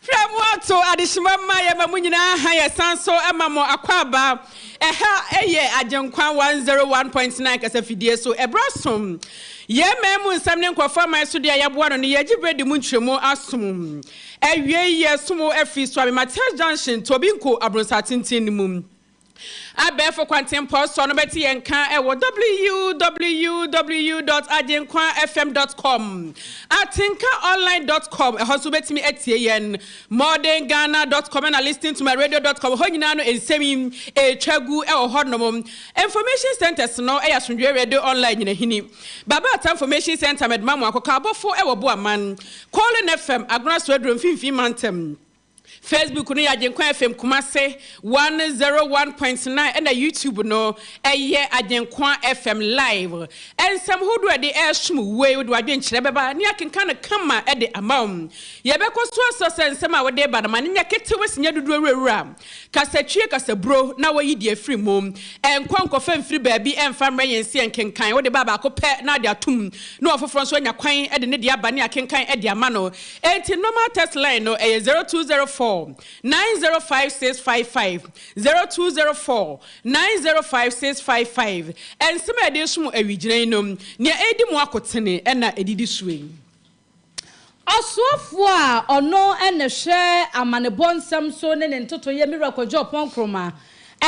Frɛ mo ato adehyema mma yɛma mo nyinaa ha yɛsan so ma mo akwaaba. Ɛha yɛ Agyenkwa 101.9 kasafidie so. Ɛberɛ aso yɛn man mu nsɛm ne nkurɔfoɔ aman so deɛ yɛaboa no no yɛgye berɛ di mu nkyerɛmu asom. Awiei yɛsom afiri Suame Matthias Junction, Tobinko, Abronsa tenten no mu. Abɛɛfo kwantempɔn so no bɛte yɛn nka wɔ www dot agyenkwafm dot com, atenkaonline dot com, ɛhɔ nso wobɛtumi atie yɛn, modernghana dot com ɛna listentomyradio dot com, ɛhɔ nyinaa no nsɛm yi ɛretwa gu wɔ hɔnom. Information centers no yɛ Asomdwoeɛ Radio Online Nyinahini, Baba Atta Information Center, Medma Moakɔka Abɔfo wɔ Boaman, Calling FM, Agona Soaduro Mfimfini Mantam. Facebook no yɛ Agyenkwa FM Kumase 101.9 ɛna YouTube no ɛyɛ Agyenkwa FM Live. Nsɛm hodoɔ a yɛde ɛresom wo yi wode w'adwenkyerɛ bɛba ne akenkan no kama de ama wo. Yɛbɛkɔ so asɔ sɛ nsɛm a wode ba no ma no nyɛ ketewa sinya dodoɔ wurawura kasatwie kasaburo na wɔyi deɛ afiri mu. Ɛnkɔ nkɔfa mfiri baabi ɛmfa mmrɛ yɛn sɛ yɛnkenkan. Wode ba baako pɛ na ade atom na ɔfoforɔ nso anya kwan de ne deɛ aba ne akenkan de ama no. Enti normal text line no ɛyɛ 0204 905655, 0204 905655. Nsɛm a yɛde resom awigyina yi no, nea ɛredi mu akotene na ɛdidi soɔ yi. Ɔsoafoɔ a ɔno na ɛhwɛ amanebɔ nsɛm so ne ne ntotoeɛ Miracle Kwadwo Ɔpɔn Nkrumah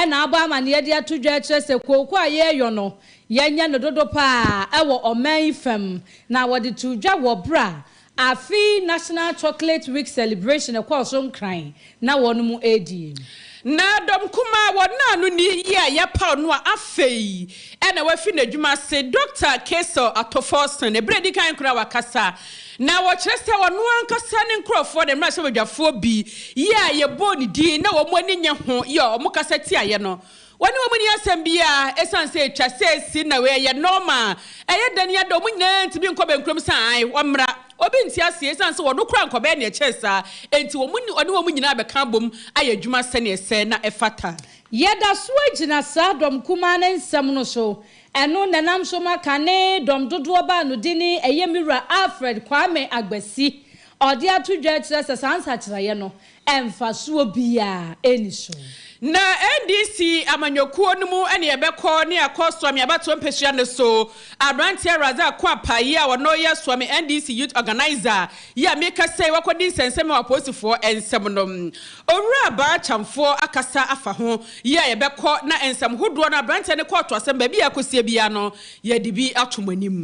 na abɔ amaneɛ de ato dwa akyerɛ sɛ kooko a yɛreyɔ no yɛnyɛ no dodo pa ara wɔ ɔman yi fam na wɔde too dwa wɔ berɛ a Afe yi National Chocolate Week Celebration kɔɔ so Nkran na wɔnom redi. Na dɔm kumaa wɔ nnaano ni yi a yɛpaw no a afei na wafi n'adwuma ase, Dɔkta Cassiel Ato Forson, bere a edi kan koraa wakasa, na wɔkyerɛ sɛ ɔno ankasa ne nkurɔfoɔ ne mmarahyɛbadwafoɔ bi yi a yɛbɔɔ ne din na wɔn ani nnye ho yi a wɔkasa tiaeɛ no. Wɔne wɔn nni asɛm biara ɛsiane sɛ ɛtwa sɛ ɛsi na wei ɛyɛ normal. Ɛyɛ dɛn ara wɔn nyinaa ntumi nkɔ bɛnkurom sɛ ae wɔmmra. Obi nte aseɛ ɛsiane sɛ wɔn koraa nkɔbɛyɛ nea ɛkyɛn saa nti wɔn ɔne wɔn nyinaa bɛka abom ayɛ adwuma sɛnea ɛsɛ na ɛfata. Yɛda so gyina saa dɔm kumaa no nsɛm no so. Ɛno na ɛnam so ma kane dɔm dodoɔ baanodini ɛyɛ me wura Alfred Kwame Agbasi ɔde ato dwa kyerɛ sɛ saa nsakyeraeɛ no mfasoɔ biara nni so. Na NDC amanyɔkuo no mu ne yɛbɛkɔ ne akɔ Suame abatoɔ mpesua no so. Aberanteɛ Razak Kwapa yi a ɔno yɛ Suame NDC Youth Organiser yi a mekasa yi wakɔdi nsɛnsɛm wɔ apolisifoɔ nsam no. Owura Baa Kyamfoɔ akasa afa ho yi a yɛbɛkɔ na nsɛm hodoɔ no aberanteɛ no kɔɔto asɛm baabi a akɔsie biara no yɛde bi ato mo anim.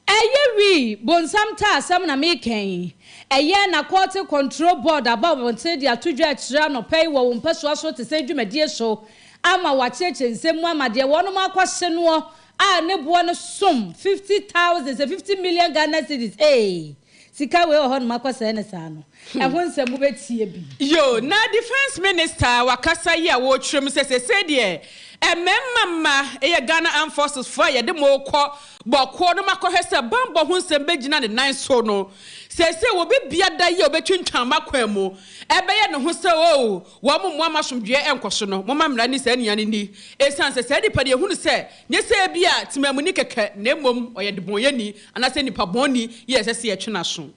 Ɛyɛ wi bonsam taa asɛm na meka yi. Ɛyɛ na Kɔɔte Control Board aba abɔnten de ato dwa akyire anɔpa yi wɔ wo mpɛsoa so te sɛ dwumadie so ama wɔakyerɛkyerɛ nsɛm mu ama deɛ wɔnom akɔhye noɔ a ne boɔ no som 50,000 sɛ 50 million Ghana cedis ee sika wei wɔ hɔ nom akɔsɛe no saa no ɛho nsɛm mobɛtie bi. Yo, na Defence Minister wakasa yi a wɔretwerɛ mu sɛ sesei deɛ mmarima mma ɛyɛ Ghana Armed Forces foɔ a yɛde mo rekɔ bɔkɔɔ no makɔhwɛ sɛ bammɔ ho nsɛm bɛgyina ne nan so no seesei wɔbi biada yi a wɔbɛtwintwan makwan mu ɛbɛyɛ ne ho sɛ o wɔn mo mmoa ma asomdwoeɛ ɛnkɔ so no momma mmara ni saa nua no ni ɛsiane sɛ saa nipa no yɛhunu sɛ nyɛ sɛ ebi a temamuni kɛkɛ na mmom ɔyɛ debɔnyɛni anaasɛ nipa bɔnni yɛ ɛsɛ sɛ yɛtwe n'aso.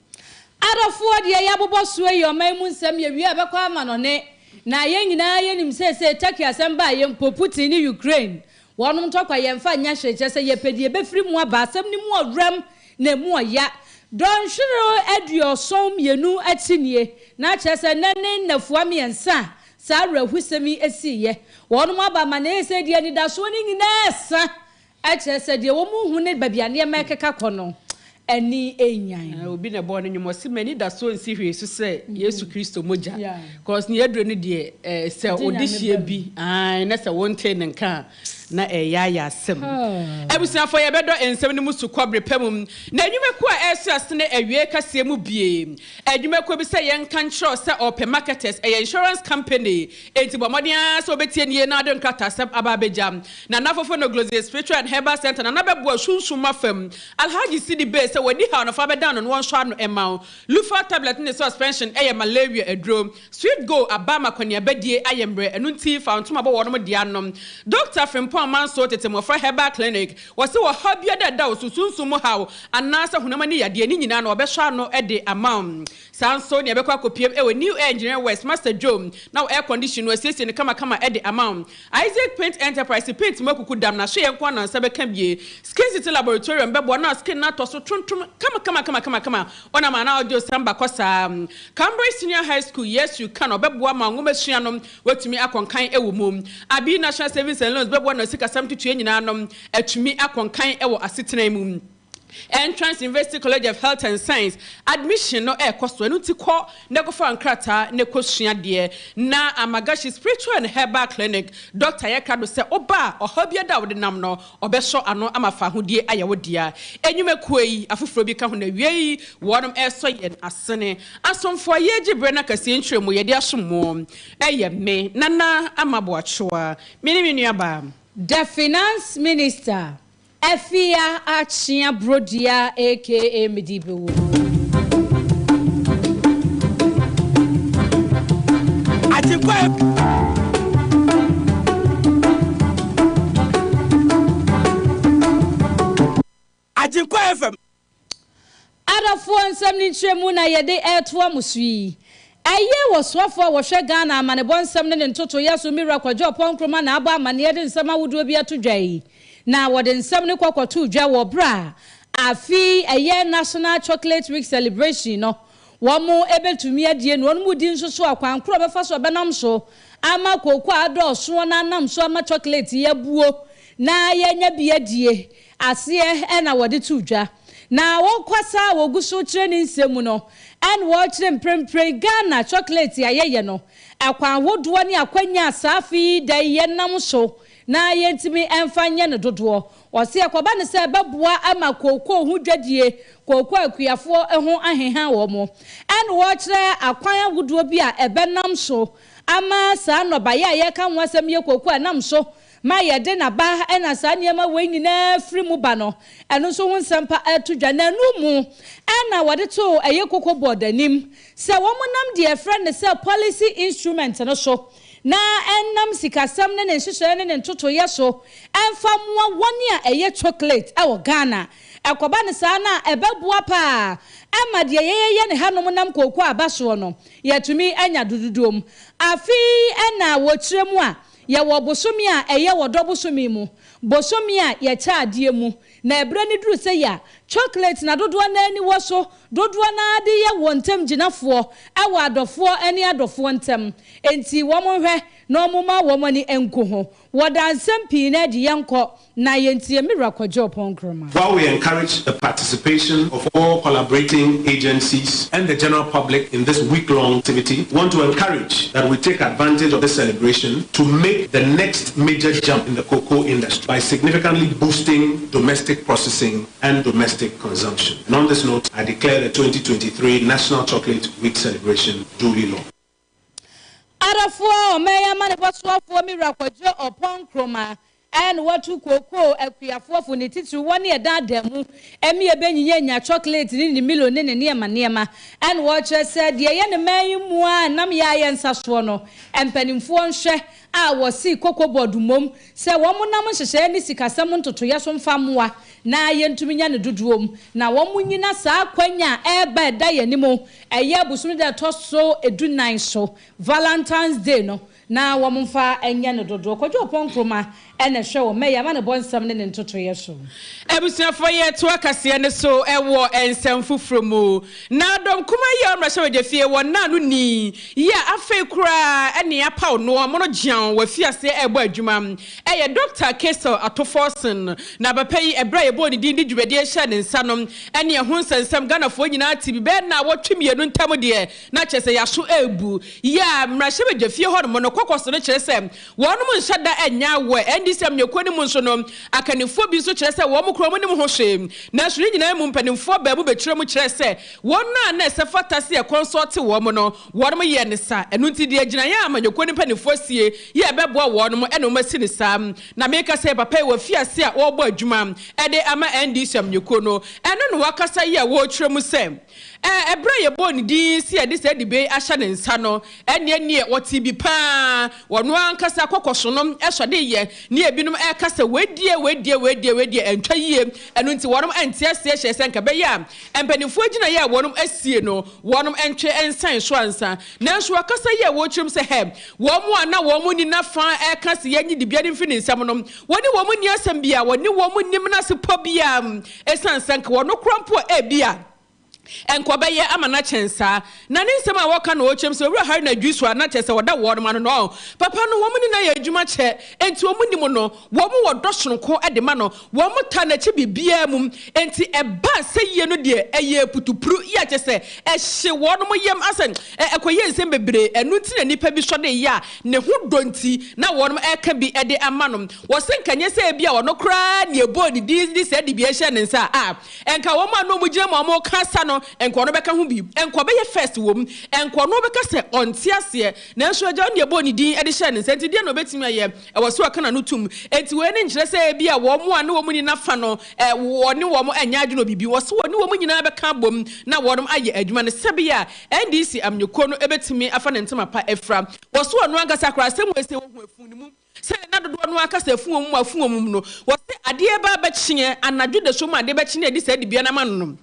Adɔfoɔ deɛ yɛabobɔ soɔ yi ɔman mu nsɛm yɛwie a ɛbɛkɔ ama no ne na yɛn nyinaa yɛnim seesei Turkey asɛm baa yɛn mpo Putin ne Ukraine wɔnom ntɔkwa yɛmfa nyɛ hwee kyerɛ sɛ yɛpɛ deɛ ɛbɛfiri mu aba asɛm no mu ɔwerɛm na emu ɔya dɔnhwere 72 akyi nie na kyerɛ sɛ nnɛ ne nnafua 3 saa awerɛhosɛm yi esiiɛ wɔnom aba ama ne sɛ deɛ anidasoɔ no nyinaa sa ɛkyerɛ sɛ deɛ wɔn hu ne baabi a nneɛma ɛkeka kɔ no ani enyan. Obi na ɛbɔɔ no nnwom ɔse m'ani da so nsi hwee so sɛ Yesu Kristo mogya cause ne yɛduro no deɛ sɛ Gye wode Nyame hyia bam. bi ae na sɛ wonte ne nka a Na ɛreyɛ ayɛ asɛm. Abusuafoɔ, yɛbɛdɔ nsɛm no mu sukɔ bere pa mu. Na nnwumakuo a ɛreso asene awiei kaseɛ mu bue. Adwumakuo bi sɛ yɛnka nkyerɛ wo sɛ ɔrepɛ marketers, ɛyɛ insurance company, enti bɔ mmɔden ara sɛ wobɛtie no yie na wode nkrataasɛm aba abɛgya. Nana Fofono Glozie Spiritual and Herbal Centre, Nana bɛboa sunsum afa mu. Alhaji Sidi Bey sɛ w'ani haw no fa bɛdan no na wɔnsɔ ano mma wo. Lufa tablet ne suspension yɛ malaria aduro. Swift Go aba ama kwaniabadie ayɛ mmerɛ, ɛno nti fa wo ntoma bɔ wɔnom deɛ anom. Dɔkta Frimpong Manso Tete Mmɔfra Herbal Clinic, wɔse ɔhaw biara a ɛda wo so, sunsum mu haw anaasɛ honam ani yadeɛ, ne nyinaa no wɔbɛsɔ ano de ama wo. Saa nso na yɛbɛkɔ akɔpiem wɔ New Air Engineering Works, Master Joe na wo air condition no asiesie no kamakama de ama wo. Isaac Paint Enterprise paint mu akuku dam na so yɛ nko ara na nsa bɛka bie. Skin City Laboratorium bɛboa na skin no atɔ so trontom kamakamakama ɔnam anaa ɔgye osiam ba kɔ saa. Cambridge Senior High School Yes You Can ɔbɛboa ma nwomasua no watumi akɔ nkan wɔ mu. Abbey National Savings and Loans bɛboa na sikasɛm ntotoeɛ nyinaa no atumi akɔ nkan wɔ asetena mu. Entrance University College of Health and Science admission no ɛrekɔ so, ɛno nti kɔ na kɔfa nkrataa na kɔ sua adeɛ. Na Amagashi Spiritual and Herbal Clinic Doctor yɛ krado sɛ woba a ɔhaw biara da a wode nam no ɔbɛsɔ ano ama fahodie ayɛ wo dea. Nnwumakuo yi afoforɔ bi ka ho na awiei wɔnom ɛresɔ yɛn asene. Asomfoɔ a yɛregye berɛ no akasie nkyerɛmu yɛde asom mo ɛyɛ me Nana Ama Boakyewa, me ne me nuabaa. The Finance Minister Afia Akyea Brodua aka Medi Bewu. Agyenkwa Agyenkwa FM. Adɔfoɔ nsɛm ne nkyerɛmu na yɛde retoa mo so yi. Ɛyɛ Ɔsoafoɔ a wɔhwɛ Ghana amanebɔ nsɛm ne ne ntotoeɛ so Mewura Kwadwo Ɔpɔn Nkrumah na abɔ amaneɛ de nsɛm ahodoɔ bi ato dwa yi. Na wɔde nsɛm no kɔ kɔtoo dwa wɔ berɛ a afe yi ɛyɛ National Chocolate Week Celebration no wɔn bɛtumi adie na wɔn mu di nso so a kwan korɔ bɛfa so a bɛnam so ama kooko a adɔɔsoɔ no anam so ama chocolate yi abuo na yɛanya bi adie aseɛ na wɔde too dwa. Na wɔkasa a wɔgu so rekyerɛ ne nsɛm mu no, ɛna wɔrekyerɛ mprempren Ghana chocolate a yɛyɛ no, ɛkwan hodoɔ ne akwanya a saa afe yi da yi yɛnam so na yɛntumi mfa nyɛ no dodoɔ. Ɔse ɛkɔba no sɛ ɛbɛboa ama kookoo ho dwadie, kookoo akuafoɔ ho aheha wɔn. Ɛna wɔrekyerɛ akwan ahodoɔ bi a ɛbɛnam so ama saa nnɔbaeɛ a yɛreka ho asɛm yɛ kookoo a ɛnam so ma yɛde n'aba na saa nneɛma wei nyinaa firi mu ba no, ɛno nso ho nsɛm pa to dwa. Na ɛno mu na wɔde too ɛyɛ Cocoa Board anim sɛ wɔnam deɛ yɛfrɛ no sɛ policy instrument no so na ɛnam sikasɛm ne ne nhyehyɛeɛ ne ne ntotoeɛ so mfa mmoa wɔn a ɛyɛ chocolate wɔ Ghana. Ɛkɔba no saa no a, ɛbɛboa pa ara ma deɛ yɛyɛ no hanom nam kooko aba soɔ no, yɛatumi anya dododoɔ mu. Afe yi na wɔkyerɛ mu a, Yɛwɔ bosome a ɛyɛ ɔdɔ bosome mu, bosome a yɛkyɛ adeɛ mu, na ɛberɛ no duru sei a, chocolate na dodoɔ no ara ani wɔ so, dodoɔ no ara de yɛ wɔn ntam gyinafoɔ wɔ adɔfoɔ ne adɔfoɔ ntam. Enti wɔn nhwɛ na wɔn mma wɔn ani nku ho. Wɔda nsɛm pii no adi, yɛnkɔ na yɛntie me wura Kwadwo Ɔpɔn Nkrumah. While we encourage the participation of all collaborating agencies and the general public in this week-long activity, want to encourage that we take advantage of this celebration to make the next major jump in the cocoa industry by significantly boosting domestic processing and domestic consumption. And on this note, I declare the 2023 National Chocolate Week celebration duly launched. Adɔfoɔ, ɔman yi amanebɔ soafoɔ me wura Kwadwo Ɔpɔn Nkrumah Ɛna wɔto kookoo akuafoɔ fo, ne titiriw wɔn a ɛdaadaa mu ɛme ɛbɛnyinya anya chocolate ne ne milo ne ne nneɛma nneɛma. Ɛna wɔkyerɛ sɛ deɛ ɛyɛ ne man yi mu a ɛnam yɛ a yɛ nsa soɔ no, mpanimfoɔ nhwɛ a wɔsi cocoa board mmom sɛ wɔn nam nhyehyɛeɛ ne sikasɛm ntotoeɛ so mfa mmoa na yɛntumi nya no dodoɔ mu na wɔn nnyina saa akwanya a ɛreba ɛda yɛn anim ɛyɛ bosome da ɛtɔ so du-nan so, Valentine's Day no, Na wɔmfa nyɛ no dodoɔ. Kwadwo Oppong Nkrumah na ɛhwɛ wɔ May amanebɔ nsɛm ne ne ntotoeɛ so. Abusuafoɔ yɛtoa kaseɛ no so wɔ nsɛm foforɔ mu. Na dɔm kumaa yi a ɔmmrahyɛbadwafie wɔ nna ano ni yi a afei koraa ne apaw noɔ mono gyeaw wɔ afiaseɛ ɛrebɔ adwuma ɛyɛ Dɔkta Cassiel Ato Forson. Na papa yi ɛberɛ a yɛbɔɔ ne din de dwumadie hyɛɛ ne nsa no ɛne ɛho nsɛnsɛm Ghanafoɔ nyinaa te bi bɛyɛ nnawɔtwe mmienu ntam deɛ na kyerɛ sɛ yɛaso rebu. Yɛ a mmarahyɛbadwafie hɔnom no kɔkɔ so no kyerɛ sɛ wɔnom nhyɛ da nyɛ aware. NDC amanyɔkuo no mu nso no, akannifoɔ bi nso kyerɛ sɛ wɔn koraa wɔnnim ho hwee. Nanso ne nyinaa mu mpanimfoɔ baa mu bɛkyerɛ mu kyerɛɛ sɛ wɔn a na ɛsɛ fata sɛ yɛkɔnsɔɔte wɔn no, wɔnom yɛɛ no saa. Ɛno nti deɛ gyinaeɛ a amanyɔkuo no mpanimfoɔ sie yɛ a ɛbɛboa wɔnom na wɔasi no saa. Na meka sɛ papa yi wafi ase a ɔrebɔ adwuma de ama NDC amanyɔkuo no. Ɛno na wakasa yi a wɔrekyerɛ mu sɛ ɛberɛ a yɛbɔɔ ne din sɛ yɛde saa dibea yi ahyɛ ne nsa no, ɛnneɛ neɛ ɔtee bi pa ara, ɔno ankasa kɔkɔso no sɔ de yɛ, ne ebinom reka sɛ wei deɛ, wei deɛ, wei deɛ, wei deɛ ɛntwa yie. Ɛno nti wɔnom nte aseɛ hyɛɛ sɛ nka ɛbɛyɛ a mpanimfoɔ agyinaeɛ a wɔnom asie no, wɔnom ntwe nsan so ansa. Nanso ɔkasa yi a wɔrekyerɛ mu sɛ hɛ, wɔn a na wɔn nni n'afa reka sɛ yɛnye dibea no mfiri ne nsam no, wɔne wɔn nni asɛm biara, wɔne wɔn nni menasepɔ biara, ɛsiane sɛ nka wɔn koraa mpo a ebia nka ɔbɛyɛ ama no akyɛn saa. Na ne nsɛm a wɔka no ɔkyerɛ mu sɛ Owura Haruna Iddrisu a na kyerɛ sɛ ɔda wɔn ano no, papa no wɔn ne no ayɛ adwuma kyɛ, enti wɔn nim no, wɔn wɔ dɔ sononko de ma no, wɔn taa n'akyi biribiara mu, enti ɛbaa sɛ yie no deɛ ɛyɛɛ putupru yɛ a kyerɛ sɛ ɛhye wɔn yam asɛ ɛkɔyɛɛ nsɛm bebree, ɛno nti na nnipa bi sɔ de yɛ a ne ho dɔ nti na wɔn reka bi de ama no. Wɔse nka nyɛ sɛ ebia ɔno koraa na ɛbɔɔ ne din de saa dibea yi hyɛɛ ne nsa a, Nka wɔn a na wɔgyina mu a wɔreka asa no, nka ɔno bɛka ho bi. Nka ɔbɛyɛ first wɔ mu. Nka ɔno bɛka sɛ ɔnte aseɛ. Nanso agya no deɛ ɛbɔɔ ne din de hyɛɛ ne nsa nti, deɛn na ɔbɛtumi ayɛ? Ɛwɔ sɛ ɔka n'ano tom. Enti wei no nkyerɛ sɛ ebia wɔn a na wɔn nni n'afa no, wɔne wɔn nyɛ adwene wɔ biribi ho. Ɔse wɔne wɔn nyinaa bɛka abom na wɔnom ayɛ adwuma no sɛbea a NDC amanyɔkuo no bɛtumi afa ne ntoma pa afira. Wɔse ɔno ankasa koraa asɛm wei sɛ wɔhu afunu no mu. Sɛdeɛ na dodoɔ no ara ka sɛ afu wɔn mu, afu wɔn mu no, wɔse adeɛ reba abɛkyeɛ, anadwo dasuo mu adeɛ bɛkye na yɛde saa dibea no ama no no.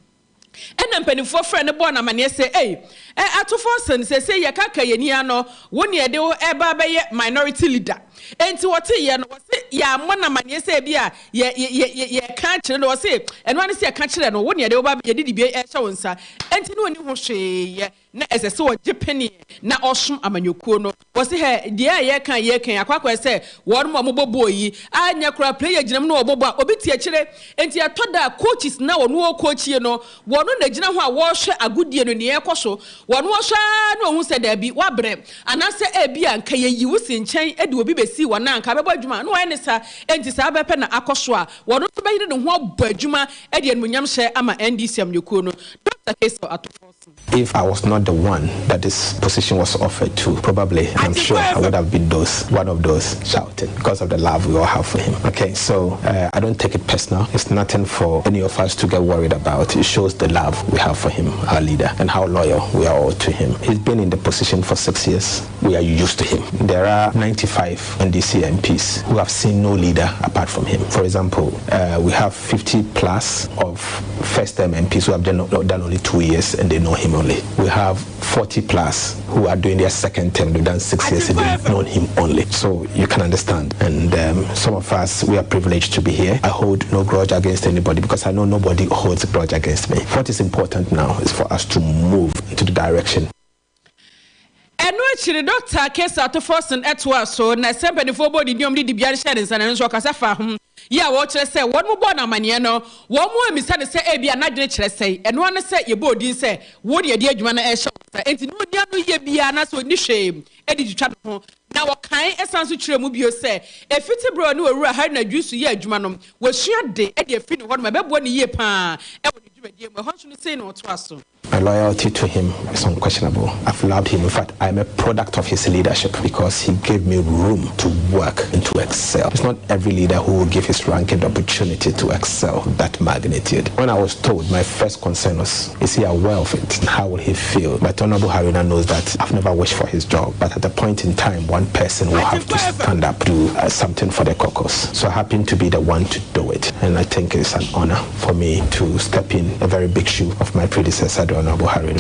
Ɛnna mpanimfoɔ frɛɛ no bɔɔ no amaneɛ sɛ, Ei, ɛ, Ato Forson, seesei yɛkaka yɛn ani ano, wo ne yɛde wo reba abɛyɛ minority leader. Enti wɔteeɛ no, wɔse yɛammɔ no amaneɛ sɛ ebia yɛ, yɛ, yɛ, yɛ, yɛreka akyerɛ no. Wɔse ɛno ara ne sɛ yɛka kyerɛɛ no, wo ne yɛde wo ba, yɛde dibea yi rehyɛ wo nsa. Enti na ɔnni ho hwee yɛ. Na ɛsɛ sɛ ɔgye peneɛ na ɔsom amanyɔkuo no. Wɔse hɛ, deɛ a yɛreka a yɛreka yi, akɔ akɔyɛ sɛ wɔnom a wɔbɔ bɔɔl yi, anyɛ koraa player gyina mu na ɔbɔ bɔɔl a, obi te akyire. Enti ɛtɔ da a coaches no a wɔn ɔrekookyie no, wɔn na gyina hɔ a wɔrehwɛ agodie no, deɛ ɛrekɔ so. Wɔn ɔhwɛ ara na wɔhu sɛ daabi, woabrɛ. Anaasɛ ebia nka yɛyi wo si nkyɛn de obi bɛsi wo anaa nka bɛbɔ adwuma a, na wɔayɛ no saa. Enti saa bɛpɛ na akɔ so a, wɔn nso bɛyere ne ho abɔ adwuma de animuonyamhyɛ ama NDC amanyɔkuo no. Dɔkta Cassiel Ato Forson. If I was not the one that this position was offered to, probably I'm sure I would have been those one of those shouting because of the love we all have for him. Okay, so uh, I don't take it personal. It's nothing for any of us to get worried about. It shows the love we have for him, our leader, and how loyal we are all to him. He's been in the position for six years. We are used to him. There are 95 NDC MPs who have seen no leader apart from him. For example, uh, we have 50 plus of first term MPs who have done, done only two years and they know him only. We have 40 plus who are doing their second term. They've done six years and they've known him only. So you can understand. And um, some of us, we are privileged to be here. I hold no grudge against anybody because I know nobody holds a grudge against me. What is important now is for us to move into the direction Ɛno akyi no, Dɔkta Kesa Toforson toaa so, na sɛ mpanimfoɔ bɔɔ ne din a wɔde dibea no hyɛɛ ne nsa no, ɛno nso ɔkasa faa ho. Yi a wɔkyerɛ sɛ wɔn bɔɔ no amanneɛ no, wɔn ammisa no sɛ ebia n'adwene kyerɛ sɛn. Ɛno ara ne sɛ yɛbɔɔ din sɛ wo na yɛde adwuma no rehyɛ wo nsa, enti na onni ano yie biara anaasɛ onni hwee de twitwa ne ho. Na wɔkae san nso kyerɛɛ mu bio sɛ ɛfiti berɛ a ɔne Owura Haruna Iddrisu yɛɛ adwuma no, wasua ade de afiri ne hɔnom a ɛbɛboa no yie pa ara wɔ ne dwumadie mu. Ɛhɔ nso no sei na ɔtoa so. My loyalty to him is unquestionable. I've loved him. In fact, I'm a product of his leadership because he gave me room to work and to excel. It's not every leader who will give his ranking the opportunity to excel that magnitude. When I was told, my first concern was, is he aware of it? How will he feel? But Honorable Haruna knows that I've never wished for his job. But at the point in time, one person will have to stand up, do uh, something for the caucus. So I happen to be the one to do it. And I think it's an honor for me to step in a very big shoe of my predecessor, the Honorable Harry.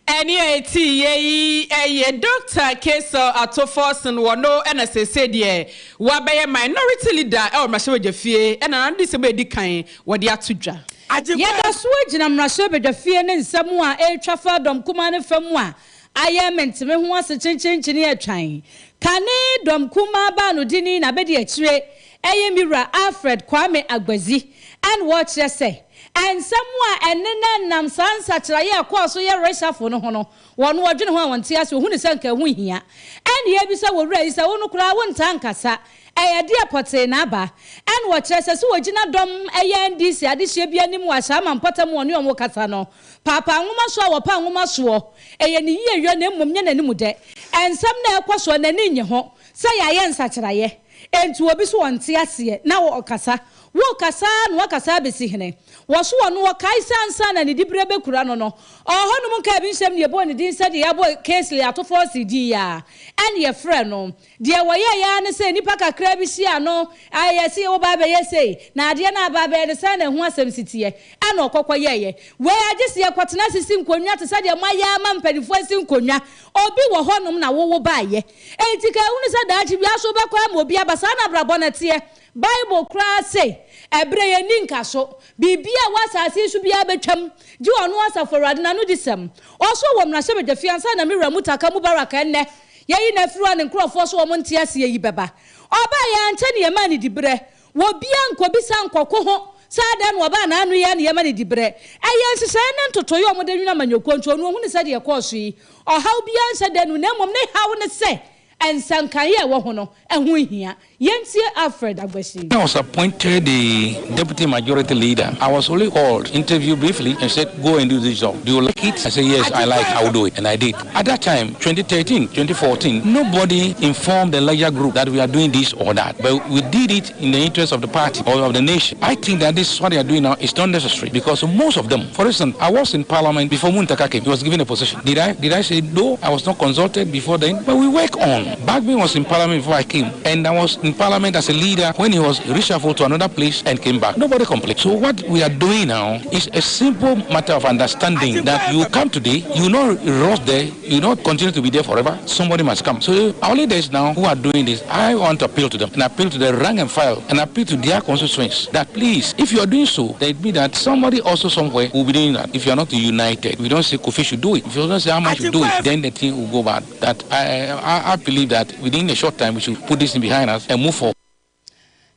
Ɛnne a ɛtiiɛ yi yɛ Dɔkta Cassiel Ato Forson wɔ no na seesei deɛ wabɛyɛ Minority Leader wɔ Mmarahyɛbadwafie na n'adesɛm a ɛdi kan wɔde ato dwa. Yɛda so gyina Mmarahyɛbadwafie ne nsɛm a ɛretwa fa dɔm kumaa no fa mu a ayɛ mente-me-ho-ase kyenkyenkyene atwan. Kane dɔm kumaa baanodini na abɛdi akyire ɛyɛ me wura Alfred Kwame Agbadzi. Ɛna wɔkyerɛ sɛ nsɛm a ɛne ne nam saa nsakyeraeɛ a ɛkɔɔ so yɛ reshuffle no ho no, wɔn wɔdwene ho a wɔnte ase, ohun sɛ nka ɛho hia. Ɛna yɛbisa wɔ wura yi sɛ wɔn koraa wɔntaa nkasa, ɛyɛ deɛ pɔtee na aba. Ɛna wɔkyerɛ sɛ wɔgyina dɔm ɛyɛ NDC adehyɛ bi anim wɔ Ahyɛama mpɔtam, wɔne wɔn kasa no, paapa nwoma so a wɔpa nwoma soɔ ɛyɛ ne yie yɔ, na mmom nyɛ n'anim dɛ nsɛm na ɛkɔ soɔ n'ani nye ho sɛ yɛayɛ nsakyeraeɛ. Enti obi so wɔnte aseɛ na wɔkasa, wɔkasa na wɔkasa abɛsi hene wɔ so wɔ no, wɔkae sɛ ansa na ne diberɛ bɛkura no, ɔhɔnom nka ebi nsɛm ne yɛbɔɔ ne din sɛdeɛ yɛabɔ Cassiel Ato Forson din yi a ɛne yɛfrɛ no. Deɛ wɔyɛ ya ne sɛ nnipa kakra bi hyia no ayɛ sɛ wɔba abɛyɛ sei na adeɛ no aba abɛyɛ ne sɛ na ɛho asɛm si teɛ, ɛna ɔkɔkɔ yɛɛyɛ wei agye sɛ yɛkɔtena sisi nkonnwa te sɛ deɛ moayɛ ama mpanimfoɔ asi nkonnwa. Obi wɔ hɔnom na wowo baayɛ, enti ka ehunu sɛ daakye bi aso wobɛkɔ ama obi aba. Saa na abrabɔ no teɛ. Bible koraa se ɛberɛ yɛ ni nka so biribi a wɔ asase yi so biara bɛtwam gye ɔno Asafo Awurade n'ano di sɛm. Ɔso wɔ mmarahyɛbadwafie ansa na me wura Mutaka Mubarak ɛnnɛ yɛyi no afiri hɔ a ne nkurɔfoɔ so wɔn nte aseɛ yi bɛba. Ɔbaa yɛ ankyɛ ne yɛmaa ne diberɛ wɔ bia nkɔbisa nkɔko ho saa dan na ɔbaa n'ano yɛ ne yɛma ne diberɛ. Ɛyɛ nhyehyɛeɛ ne ntotoeɛ a wɔde nwene amanyɔkuo, nti ɔno ohunu sɛdeɛ ɛkɔɔ so yi, ɔhaw biara nhyɛ da nu, na mmom ne haw ne sɛ nsankaeɛ a ɛwɔ ho no ɛho hia. Yɛntie Alfred Agbasi. I was appointed the deputy majority leader, I was only called, interviewed briefly, and said, "Go and do this job. Do you like it?" I said, "Yes, I like, I will do it." And I did. At that time, 2013, 2014, nobody informed the larger group that we are doing this or that. But we did it in the interest of the party or of the nation. I think that this is what they are doing now is not necessary because most of them, for instance, I was in parliament before Muntaka came. He was given a position. Did I say no? I was not consulted before then. But we work on. Bagbin was in parliament before I came. And I was in parliament as a leader when he was reshuffled to another place and came back. Nobody complained. So what we are doing now is a simple matter of understanding that you come today, you not rush there, you not continue to be there forever. Somebody must come. So our leaders now who are doing this, I want to appeal to them and appeal to the rank and file and appeal to their constituents that please, if you are doing so, then it means that somebody also somewhere will be doing that. If you are not united, we don't say Kofi should do it. If you don't say Ahmad should do it, then the thing will go bad. That I believe that within a short time we should put this thing behind us and move forward.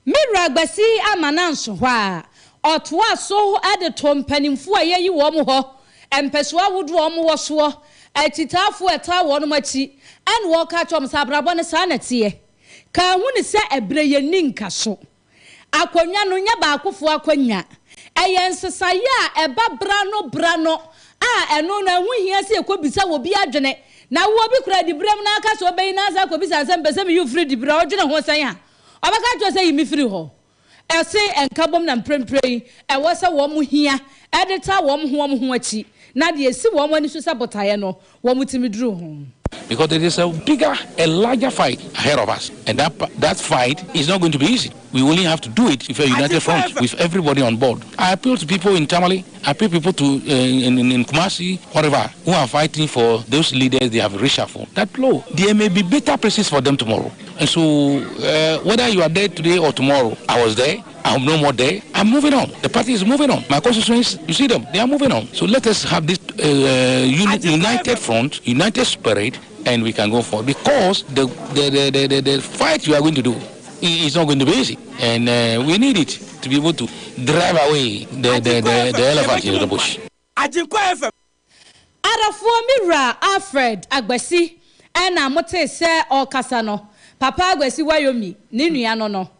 Mewura Agbasi ama na nso hɔ a ɔtoa so de to mpanimfoɔ a yɛyi wɔn hɔ mpɛsoa ahodoɔ a wɔwɔ soɔ, akyitaafoɔ a ɛtaa wɔn akyi, ɛna wɔka kyerɛ wɔn sɛ abrabɔ no saa na teɛ. Ka ho ne sɛ ɛberɛ yɛ ni nka so akonnwa no nyɛ baakofoɔ akonnwa, ɛyɛ nsesaeɛ a ɛba bra no bra no a ɛno no ɛho hia sɛ yɛkɔbisa wɔ bi adwene na wo bi kura diberɛ mu na aka sɛ ɔbɛyi na asa akɔbisa sɛ mpɛ sɛ meyi wo firi diberɛ a, ɔdwene ho sɛn a ɔbɛka kyerɛ sɛ yi me firi hɔ. Ɛse nka bom na mprempren yi ɛwɔ sɛ wɔn mo hia ɛde ta wɔn ho wɔn ho akyi na deɛ esi wɔn ani so sɛ botaeɛ no wɔn tumi duru ho. Because there is a bigger, a larger fight ahead of us. And that fight is not going to be easy. We only have to do it if we're united front with everybody on board. I appeal to people in Tamale, I appeal people to in Kumasi, whatever, who are fighting for those leaders they have reshuffled. That low, there may be better places for them tomorrow. And so, whether you are there today or tomorrow, I was there. I'm no more there. I'm moving on. The party is moving on. My constituents, you see them, they are moving on. So let us have this united front, united spirit, and we can go forward. Because the fight you are going to do is not going to be easy. And we need it to be able to drive away the elephant in the bush. Agyenkwa FM. Arafoɔ, mewura Alfred Agbasi ɛna mote sɛ ɔrekasa no. Papa Agbasi Wayomi ne nua no,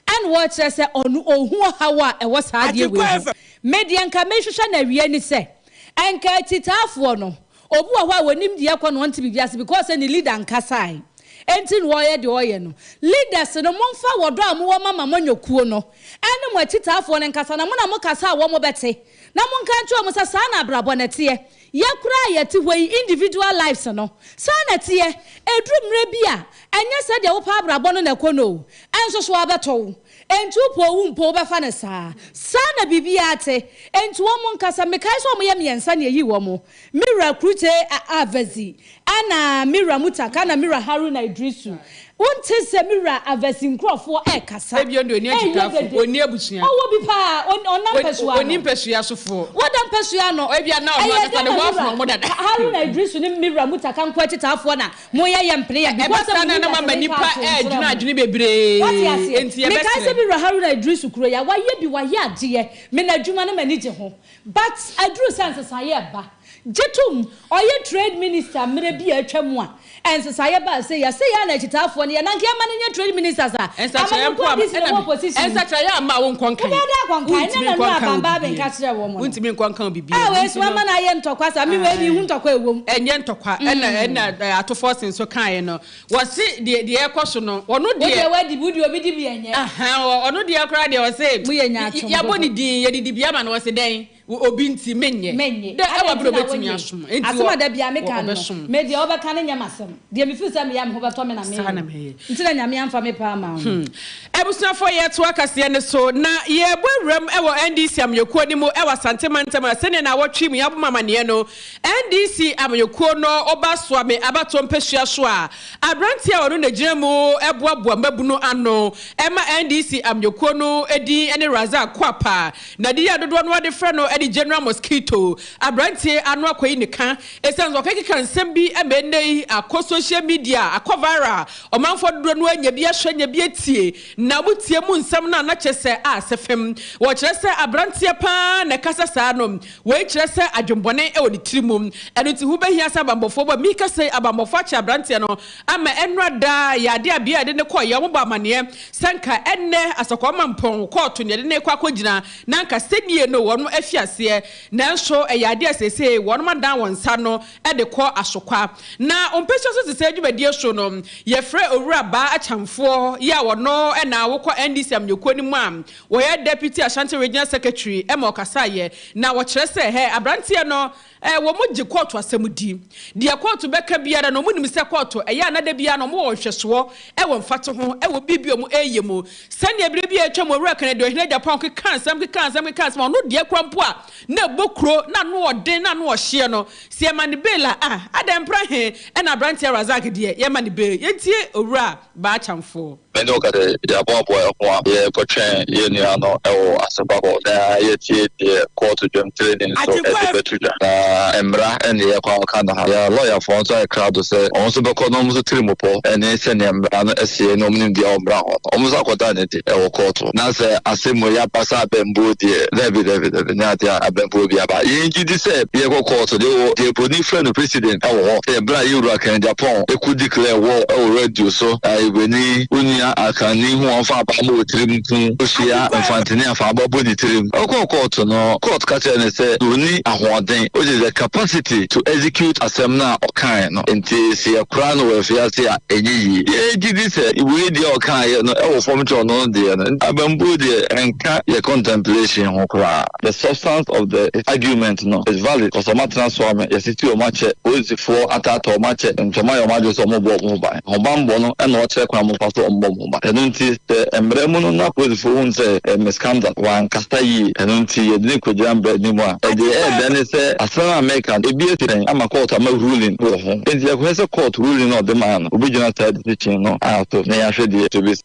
ɛna wɔkyerɛ sɛ ɔno ohu ɔhaw a ɛwɔ saa adeɛ wei ho. Medeɛ nka mehwehwɛ no awie ni sɛ ɛnka akyitaafoɔ no, obi wɔ hɔ a wɔnim deɛ kɔ na ɔnte biribi ase because ne leader nkasae enti na wɔyɛ deɛ ɔyɛ no. Leaders no, momfa wɔdɔ a mowɔ mama manyɔkuo no ɛne mo akyitaafoɔ no nkasa, na mo na mokasa a wɔn bɛte, na monka nkyerɛ wɔn sɛ saa na abrabɔ no teɛ. Yɛkora a yɛte hɔ yi, individual lives no saa na teɛ. Ɛduru mmerɛ bi a ɛnyɛ sɛ deɛ wopɛ abrabɔ no na ɛkɔ no o, ɛnso so wabɛtɔ wo, enti wopɔ owu mpo wobɛfa no saa. Saa na biribiara te. Enti wɔn mo nkasa. Mekae sɛ wɔn yɛ mmiɛnsa na ɛyi wɔn mo, Mira Klutse Avedzi, ɛna Mira Mutaka, na Mira Haruna Idrisu. Wonte sɛ me wura Avasi nkurɔfoɔ rekasa, Ebia ɔno deɛ ɔnni ɛnyɛ akyitaafo, dede. ɔnni abusua. Ɔwɔ bi paa, ɔn, ɔnna mpasua Ɔnni ano. mpasua sofoɔ. Wɔda mpasua ano. Ebia na ɔno Ɛyɛ ankasa dɛn ne na ho me afono wura wɔn dada. Haruna Iddrisu ne me wura Mutaka nko akyitaafoɔ na moyɛ yɛ mpene yɛ Ɛba because sɛ saa na mo na leaders mama ne nnipa nka ato nkyerɛ redwene mo. adwene bebree, Wate aseɛ? enti Mekae yɛbɛsrɛ. sɛ me wura Haruna Iddrisu kuro yi a, wayɛ bi, wayɛ adeɛ. Me n'adwuma no m'ani gye ho. But aduru sɛ nsesaeɛ reba. Gye tom, ɔyɛ trade minister mmerɛ bi a atwa mu a, nsesaeɛ baa sei a, sei ara na akyitaafoɔ no yɛ, na anka yɛmma no nyɛ trade minister saa, Nsakyeraeɛ amanyɔkuo mpo a ndc na ɛna ɛwɔ opposition mu. nsakyeraeɛ amma wo nkɔ nkan. Wobɛyɛ dɛ akɔ nkan, ɛnɛ Wontumi na nkɔ nnora nkan wo Abambaa biribiara. benka kyerɛɛ wɔn no. Wontumi nkɔ nkan wo biribiara. Ah wei Nti so no, ama no ayɛ ntɔkwa saa, me wei menhu ntɔkwa a ɛwɔ mu. Ɛnyɛ ntɔkwa ɛna ɛna Atofoɔ Sen nso kaeɛ no. Wɔse deɛ deɛ ɛrekɔ so no, ɔno Wo deɛ. deɛ wadi bi, wo deɛ obi di bi ɛnyɛ. Ahaa, ɔno deɛ koraa deɛ ɔse Moyɛ nyaatwom yɛabɔ dodo. ne din, yɛde dibea ama no, ɔse dɛn? Obi nti menyɛ. Menyɛ. Dɛ ɛwɔ Adɛn bere nti na obetumi wonyɛ? asom. Enti Asɛm wɔ a da biara meka no, ɔbɛsom. me deɛ wobɛka no nyɛ m'asɛm. Deɛ me feel sɛ meyɛ a me ho bɛtɔ me na Saa na meyɛ. meyɛ. Nti na Nyame amfa me paa amma wo no. Abusuafoɔ yɛretoa kaseɛ no so na yɛrebɔ awuram wɔ NDC amanyɔkuo no mu wɔ Asante mantam a sɛdeɛ naawɔtwe mu yɛabɔ mo amaneɛ no NDC amanyɔkuo no woba Soame abatoɔ mpɛsua so a aberanteɛ a ɔno na gyina mu boaboa mmabunu ano ma NDC amanyɔkuo no din ne Razak Kwapa Na din a dodoɔ no ara de frɛ no ne General Mosquito. Aberanteɛ ano akɔyi ne ka ɛsiane sɛ ɔkekeka nsɛm bi ma ɛnnɛ yi akɔ social media, akɔ viral. Ɔmanfoɔ dodoɔ no ara nya bi ahwɛ, nya bi atie. Na wɔtie mu nsɛm no a na kyerɛ sɛ asɛ fam. Wɔkyerɛ sɛ aberanteɛ pa ara na ɛkasa saa no. Wei kyerɛ sɛ adwemmɔne wɔ ne tiri mu. Ɛno nti ho bɛhia sɛ abanbɔfoɔ bɔ. Mika sei abanbɔfoɔ akyɛ aberanteɛ no ama ɛnnora daa yɛ adeɛ a bea a yɛde no kɔeɛ wɔbɔ amaneɛ sɛ anka ɛnnɛ Asɔkɔɔ Mampɔn kɔɔto na yɛde no rekɔ akɔgyina na anka sɛnie no wɔnom afi aseɛ nanso ɛyɛ adeɛ a seesei wɔnom adan wɔn nsa no de kɔ Asokwa. Na ɔmpɛsua so sesɛɛ dwumadie so no yɛfrɛ Owura Baa Akyamfoɔ yi a ɔno na wokɔ NDC amanyɔkuo no mu a wɔyɛ Deputy Ashanti Regional Secretary ma ɔkasaeɛ na wɔkyerɛ sɛ hɛ abranteɛ no Ɛɛ, wɔgye kɔɔto asɛm di. Deɛ kɔɔto bɛka biara no, wɔnim sɛ kɔɔto, ɛyɛ a na da biara no wɔwɔ nhwɛsoɔ wɔ mfatoho wɔ biribi a wɔreyɛ mu. Sɛdeɛ berɛ bi a atwam Owura Kennedy Ɔhene Agyapong kekaa nsɛm kekaa nsɛm kekaa nsɛm a ɔno deɛ koraa mpo a na ɛbɔ kuro, na ano ɔden, na ano ɔhyeɛ no, sɛ yɛma no bail a, ah, adɛn mpra he na aberanteɛ Razak deɛ yɛma no bail? Yɛntie Owura Baa Kyamfoɔ. Me ne wo ka dɛ yɛaboaboa hɛnho a yɛrekɔtwɛn hɛn nua no wɔ asɛmpa hɔ na yɛatsie deɛ kɔɔto dwamtenani nso dze bɛto dwa. Na mbra ne yɛkɔ akɔka no ha. Yɛn lɔyafoɔ nso ayɛ krado sɛ wɔn nso bɛkɔ na wɔn nso tirimupɔ ne sɛnea mmara no seɛ ne wɔn nimdeɛ wɔ mmara ho no, wɔn nso akɔda no adi wɔ kɔɔto. Na sɛ asɛm wei aba sɛ abambuo deɛ, dabi, dabi, dabi, nyɛ adeɛ a abambuo bi aba. Yɛn gye di sɛ yɛkɔ kɔɔto deɛ wɔ deɛ buroni frɛ no precedent wɔ hɔ sɛ berɛ a yɛn wura Kennedy Agyapong kɔ declare war wɔ radio so, Ayigbeni, wo nua Akanni hu ɔmfa aba mmɔ wo tirim hu ohyia Mfantini a fa aba bɔ ne tirim. Ɔkɔɔ kɔɔto no, court ka kyerɛɛ no sɛ onni ahoɔden, which is the capacity to execute asɛm no a ɔkae no. Nti sɛ yɛkora no wɔ afiase a, ɛnyɛ yie. Yɛgye di sɛ wei deɛ ɔkaeɛ no wɔ fam kyɛn ɔno deɛ no. Abambuo deɛ ɛnka yɛ contemplation ho koraa. The substance of the argument no is valid cos ɔmo atena so ama yɛasisi ɔmo akyɛ, polisifoɔ ataataa ɔmo akyɛ, nti ɔmo ayɛ ɔmo adwene sɛ ɔmo bɔ ɔmo ho ban. Ahobanbɔ no na ɔkyerɛ kwan a ɔmo fa so ɔmo bɔ ɔmo ho ban. Ɛno nti sɛ mmara mu no na polisifoɔ hunu sɛ ɛyɛ misconduct, wankasa yie, ɛno nti yɛde no kɔgyina mmara anim a, ɛdeɛ ɛɛdɛ ne sɛ asɛm a meka no ebi asi pɛn ama court ama ruling wɔ ho. Nti yɛkɔhwɛ sɛ court ruling no a ɔde maa no, obɛgyina saa decision no a so na yɛahwɛ deɛ ɛbɛsi.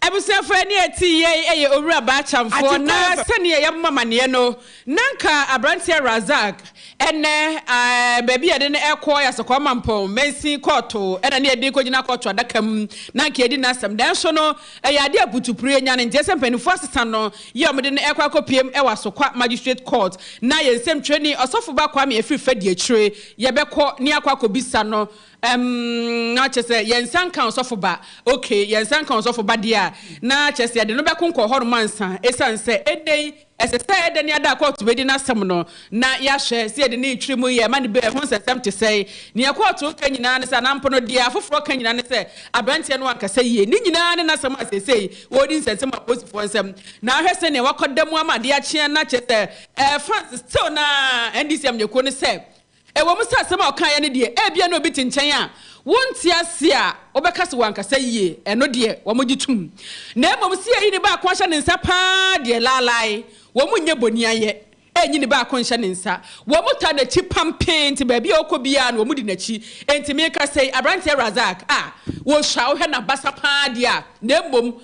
Abusuafoɔ ani a ɛte yei yɛ Owura Baakyamfoɔ na sɛdeɛ yɛabɔ mo amaneɛ no na anka aberanteɛ Razak ɛnnɛ baabi a yɛde no rekɔ yɛ Asɔkɔɔ Mampɔn mansin kɔɔto ɛna ne yɛde no kɔgyina kɔɔto adaka mu na anka yɛdi n'asɛm nanso no ɛyɛ adeɛ a putupuru anya no nti ɛsɛ mpanimfoɔ asesa no yɛ a wɔde no rekɔ akɔpiem wɔ Asokwa Magistrate Court na yɛn nsɛmtwerɛni Ɔsɔfoba Kwame Afiri Fadi akyire yɛbɛkɔ ne akɔ akɔbisa no Ɛmm na kyerɛ sɛ yɛn nsa nka ɔsɔfo ba. Ok, yɛn nsa nka ɔsɔfo ba deɛ a, na kyerɛ sɛ yɛde no bɛko nkɔ hɔnom ansa. Esiane sɛ ɛnnɛ yi ɛsɛ sɛ ɛda ne ada a kɔɔto bedi n'asɛm no, na yɛahwɛ sɛ yɛde no retwiri mu yɛ ma no bɛ ɛho nsɛnsɛm te sɛn. Nea kɔɔto ka nyinaa ne sɛ, anaa mpo no deɛ afoforɔ ka nyinaa ne sɛ, aberanteɛ no ankasa yie. Ne nyinaa ne n'asɛm a seesei wɔredi nsɛnsɛm wɔ apolisifoɔ nsam. Na ahwɛ sɛnea wakɔda mu ama adeɛ akye na kyerɛ sɛ ɛɛ fans still na NDC amanyɔkuo no sɛ Ɛwom sɛ asɛm a ɔkaeɛ no deɛ, ebia na obi te nkyɛn a wonte ase a wobɛka sɛ wankasa yie, ɛno deɛ wɔgye tom. Na mmom sɛ yɛyi ne baako ahyɛ ne nsa pa ara deɛ, laalae, wɔnyɛ boniayɛ. ɛnyi ne baako nhyɛ ne nsa. Wɔn taa n'akyi pampee, nti baabi a ɔkɔ biara no wɔn di n'akyi. Nti meka sɛ aberanteɛ Razak a wɔsua, wohwɛ n'abasa paa deɛ a, na mmom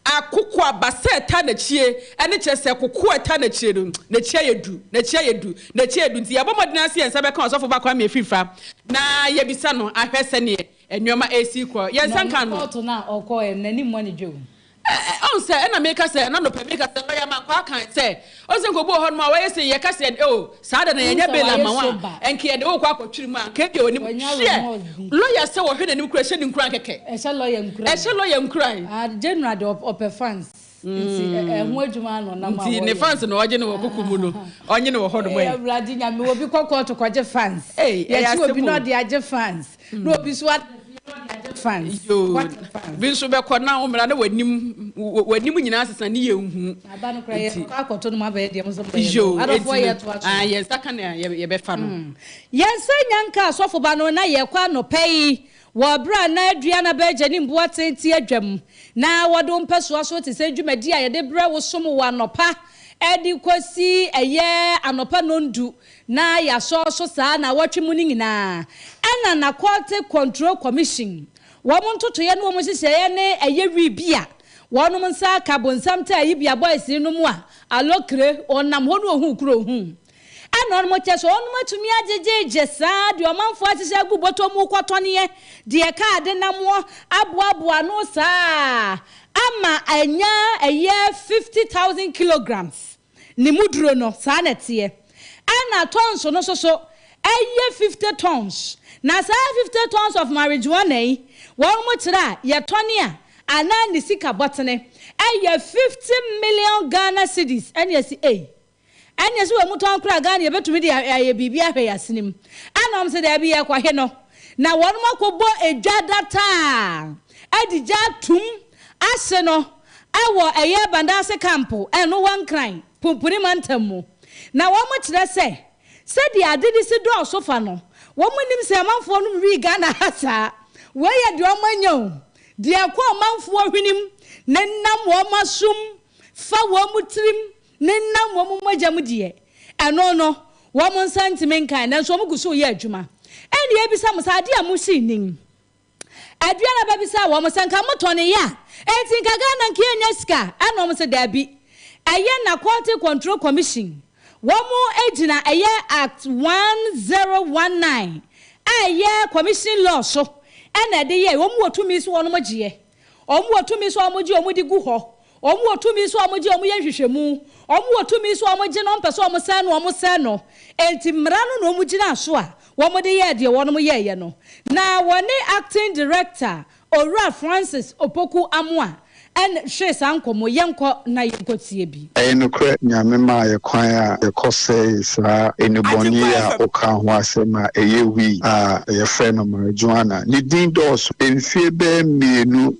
akoko abasa ɛta n'akyie ɛne kyerɛ sɛ koko ɛta n'akyie no, n'akyi ayɛ du, n'akyi ayɛ du, n'akyi ayɛ du. Nti yɛbɔ mmɔden ase yɛn nsa bɛka ɔsɔfo baako ama efifa na yɛbisa no ahwɛ sɛneɛ nneɛma esi kɔ. Yɛn nsa nka no. Kɔɔto no a ɔkɔɛ n'anim mmɔ ne dwom. Ɔn sɛ ɛna meka sɛ ɛna nɔpɛ meka sɛ lɔya ma nkɔ aka sɛ ɔn sɛ nkɔbu wɔ hɔ nom a wɔyɛ sɛ yɛka sɛ o saa da na yɛnyɛ bail ama wo a, ɛnka yɛde wokɔ akɔtwere mu a, nka ebia w'anim hwɛ lɔya sɛ wɔhwɛ n'anim kura ɛhyɛ ne nkuran kɛkɛ. Ɛhyɛ lɔya nkuran. Ɛhyɛ lɔya nkuran. Ah, general de, ɔpɛ fans nti ɛho adwuma no nam a. Nti ne fans na ɔgye ne wɔ koko mu no, ɔnye ne wɔ hɔ nom ɛ. Awurade Nyame, obi kɔ kɔɔto kɔgye fans, yɛkyi obi na ɔde agye fans, na obi so ade fans. Yoo, bi nso bɛkɔ na wɔmmra na w'anim w'anim nyinaa sesa ne yɛ nhu. Aba no kora yɛ kɔ akɔto no mu abɛyɛ deɛ mo nso bɛyɛ. Yoo. No adɔfoɔ, yɛ to ato. Ah, yɛn nsa ka na yɛbɛfa no. Yɛn nsa nya nka asɔfo ba no na yɛkɔ anɔpɛ yi wɔ berɛ a na Aduana bɛgya ne mboa tenten adwam na wɔde mpɛsoa so te sɛ dwumadi a yɛde brɛ wo som wɔ anɔpa ɛde kɔsi ɛyɛ anɔpa 9:00 na yɛasɔ so saa na wɔtwe mu no nyinaa. Ɛna Narcotic Control Commission wɔn ntotoeɛ ne wɔn nhyehyɛeɛ ne ɛyɛ wii bi a wɔnom nsa aka bonsam ta ayi bia boys no mu a alokere ɔnam hɔ no ohun kuro ohun, ɛna ɔnom kyɛ sɛ ɔnom atumi agyegyegye saa deɛ ɔmanfoɔ ahyehyɛ agu bɔtɔ mu kɔtɔneɛ deɛ kaade namoɔ aboaboa no saa ama anya ɛyɛ 50,000 kilograms ne mu duro no. Saa na ɛteɛ. Ɛna tons no nso so ɛyɛ 50 tons, na saa 50 tons of marijuana yi, wɔn mo kyerɛ a yɛtɔne a anaa ne sika bɔtene ɛyɛ 50 million Ghana cedis. Ɛna yɛsi ei, ɛna yɛsi wɔn mu tɔn kora Ghana yɛbɛtumi de ayɛ biribi ahwɛ yɛ asenem. Ɛna wɔn sɛ dɛbi, yɛkɔhe no na wɔn mo akɔbɔ edwa data ɛde gya atum ase no ɛwɔ ɛyɛ Bandase Camp, ɛno wɔ Nkran Pumpuni mantam mu. Na wɔn kyerɛ sɛ sɛdeɛ ade de si dɔɔso fa no, wɔn nim sɛ amanfoɔ no wi Ghana ha saa. Wɔyɛ deɛ wɔn anya o, deɛ ɛkɔ ɔmanfoɔ hwenem ne nam wɔn asom fa wɔn tirim ne nam wɔn mogya mu deɛ, ɛno no wɔn nsa ntumi nkan, nanso wɔn gu so yɛ adwuma. Ɛnna ebisa mo sɛ adeɛ a mo si nin Aduana bɛbisa wɔn sɛ nka motɔ ne yɛ a, eti nka Ghana nka yɛnya sika. Ɛna wɔn sɛ daabi, ɛyɛ Narcotic Control Commission wɔn gyina ɛyɛ Act 1019 a ɛyɛ commission law so ɛna ɛde yɛ. Wɔn wɔ tumi so wɔn gyeɛ, wɔn wɔ tumi so wɔn gye, wɔn de gu hɔ, wɔn wɔ tumi so wɔn gye, wɔn yɛ nhwehwɛmu, wɔn wɔ tumi so wɔn gye na wɔn pɛ sɛ wɔn sɛn no, wɔn sɛn no. Eti mmara no na wɔn gyina so a wɔn de yɛ deɛ wɔn yɛɛyɛ no. Na wɔne acting director Owura Francis Opoku Amoa ɛna hwɛ saa nkɔmɔ. Yɛnkɔ na yɛnkɔ tie bi. Ɛyɛ nokorɛ, Nyame maa yɛ kwan a yɛkɔ sɛe saa nnubɔne yi a woka ho asɛm a ɛyɛ wii a yɛfrɛ no marijuana. Ne din dɔɔso. Mfie bɛyɛ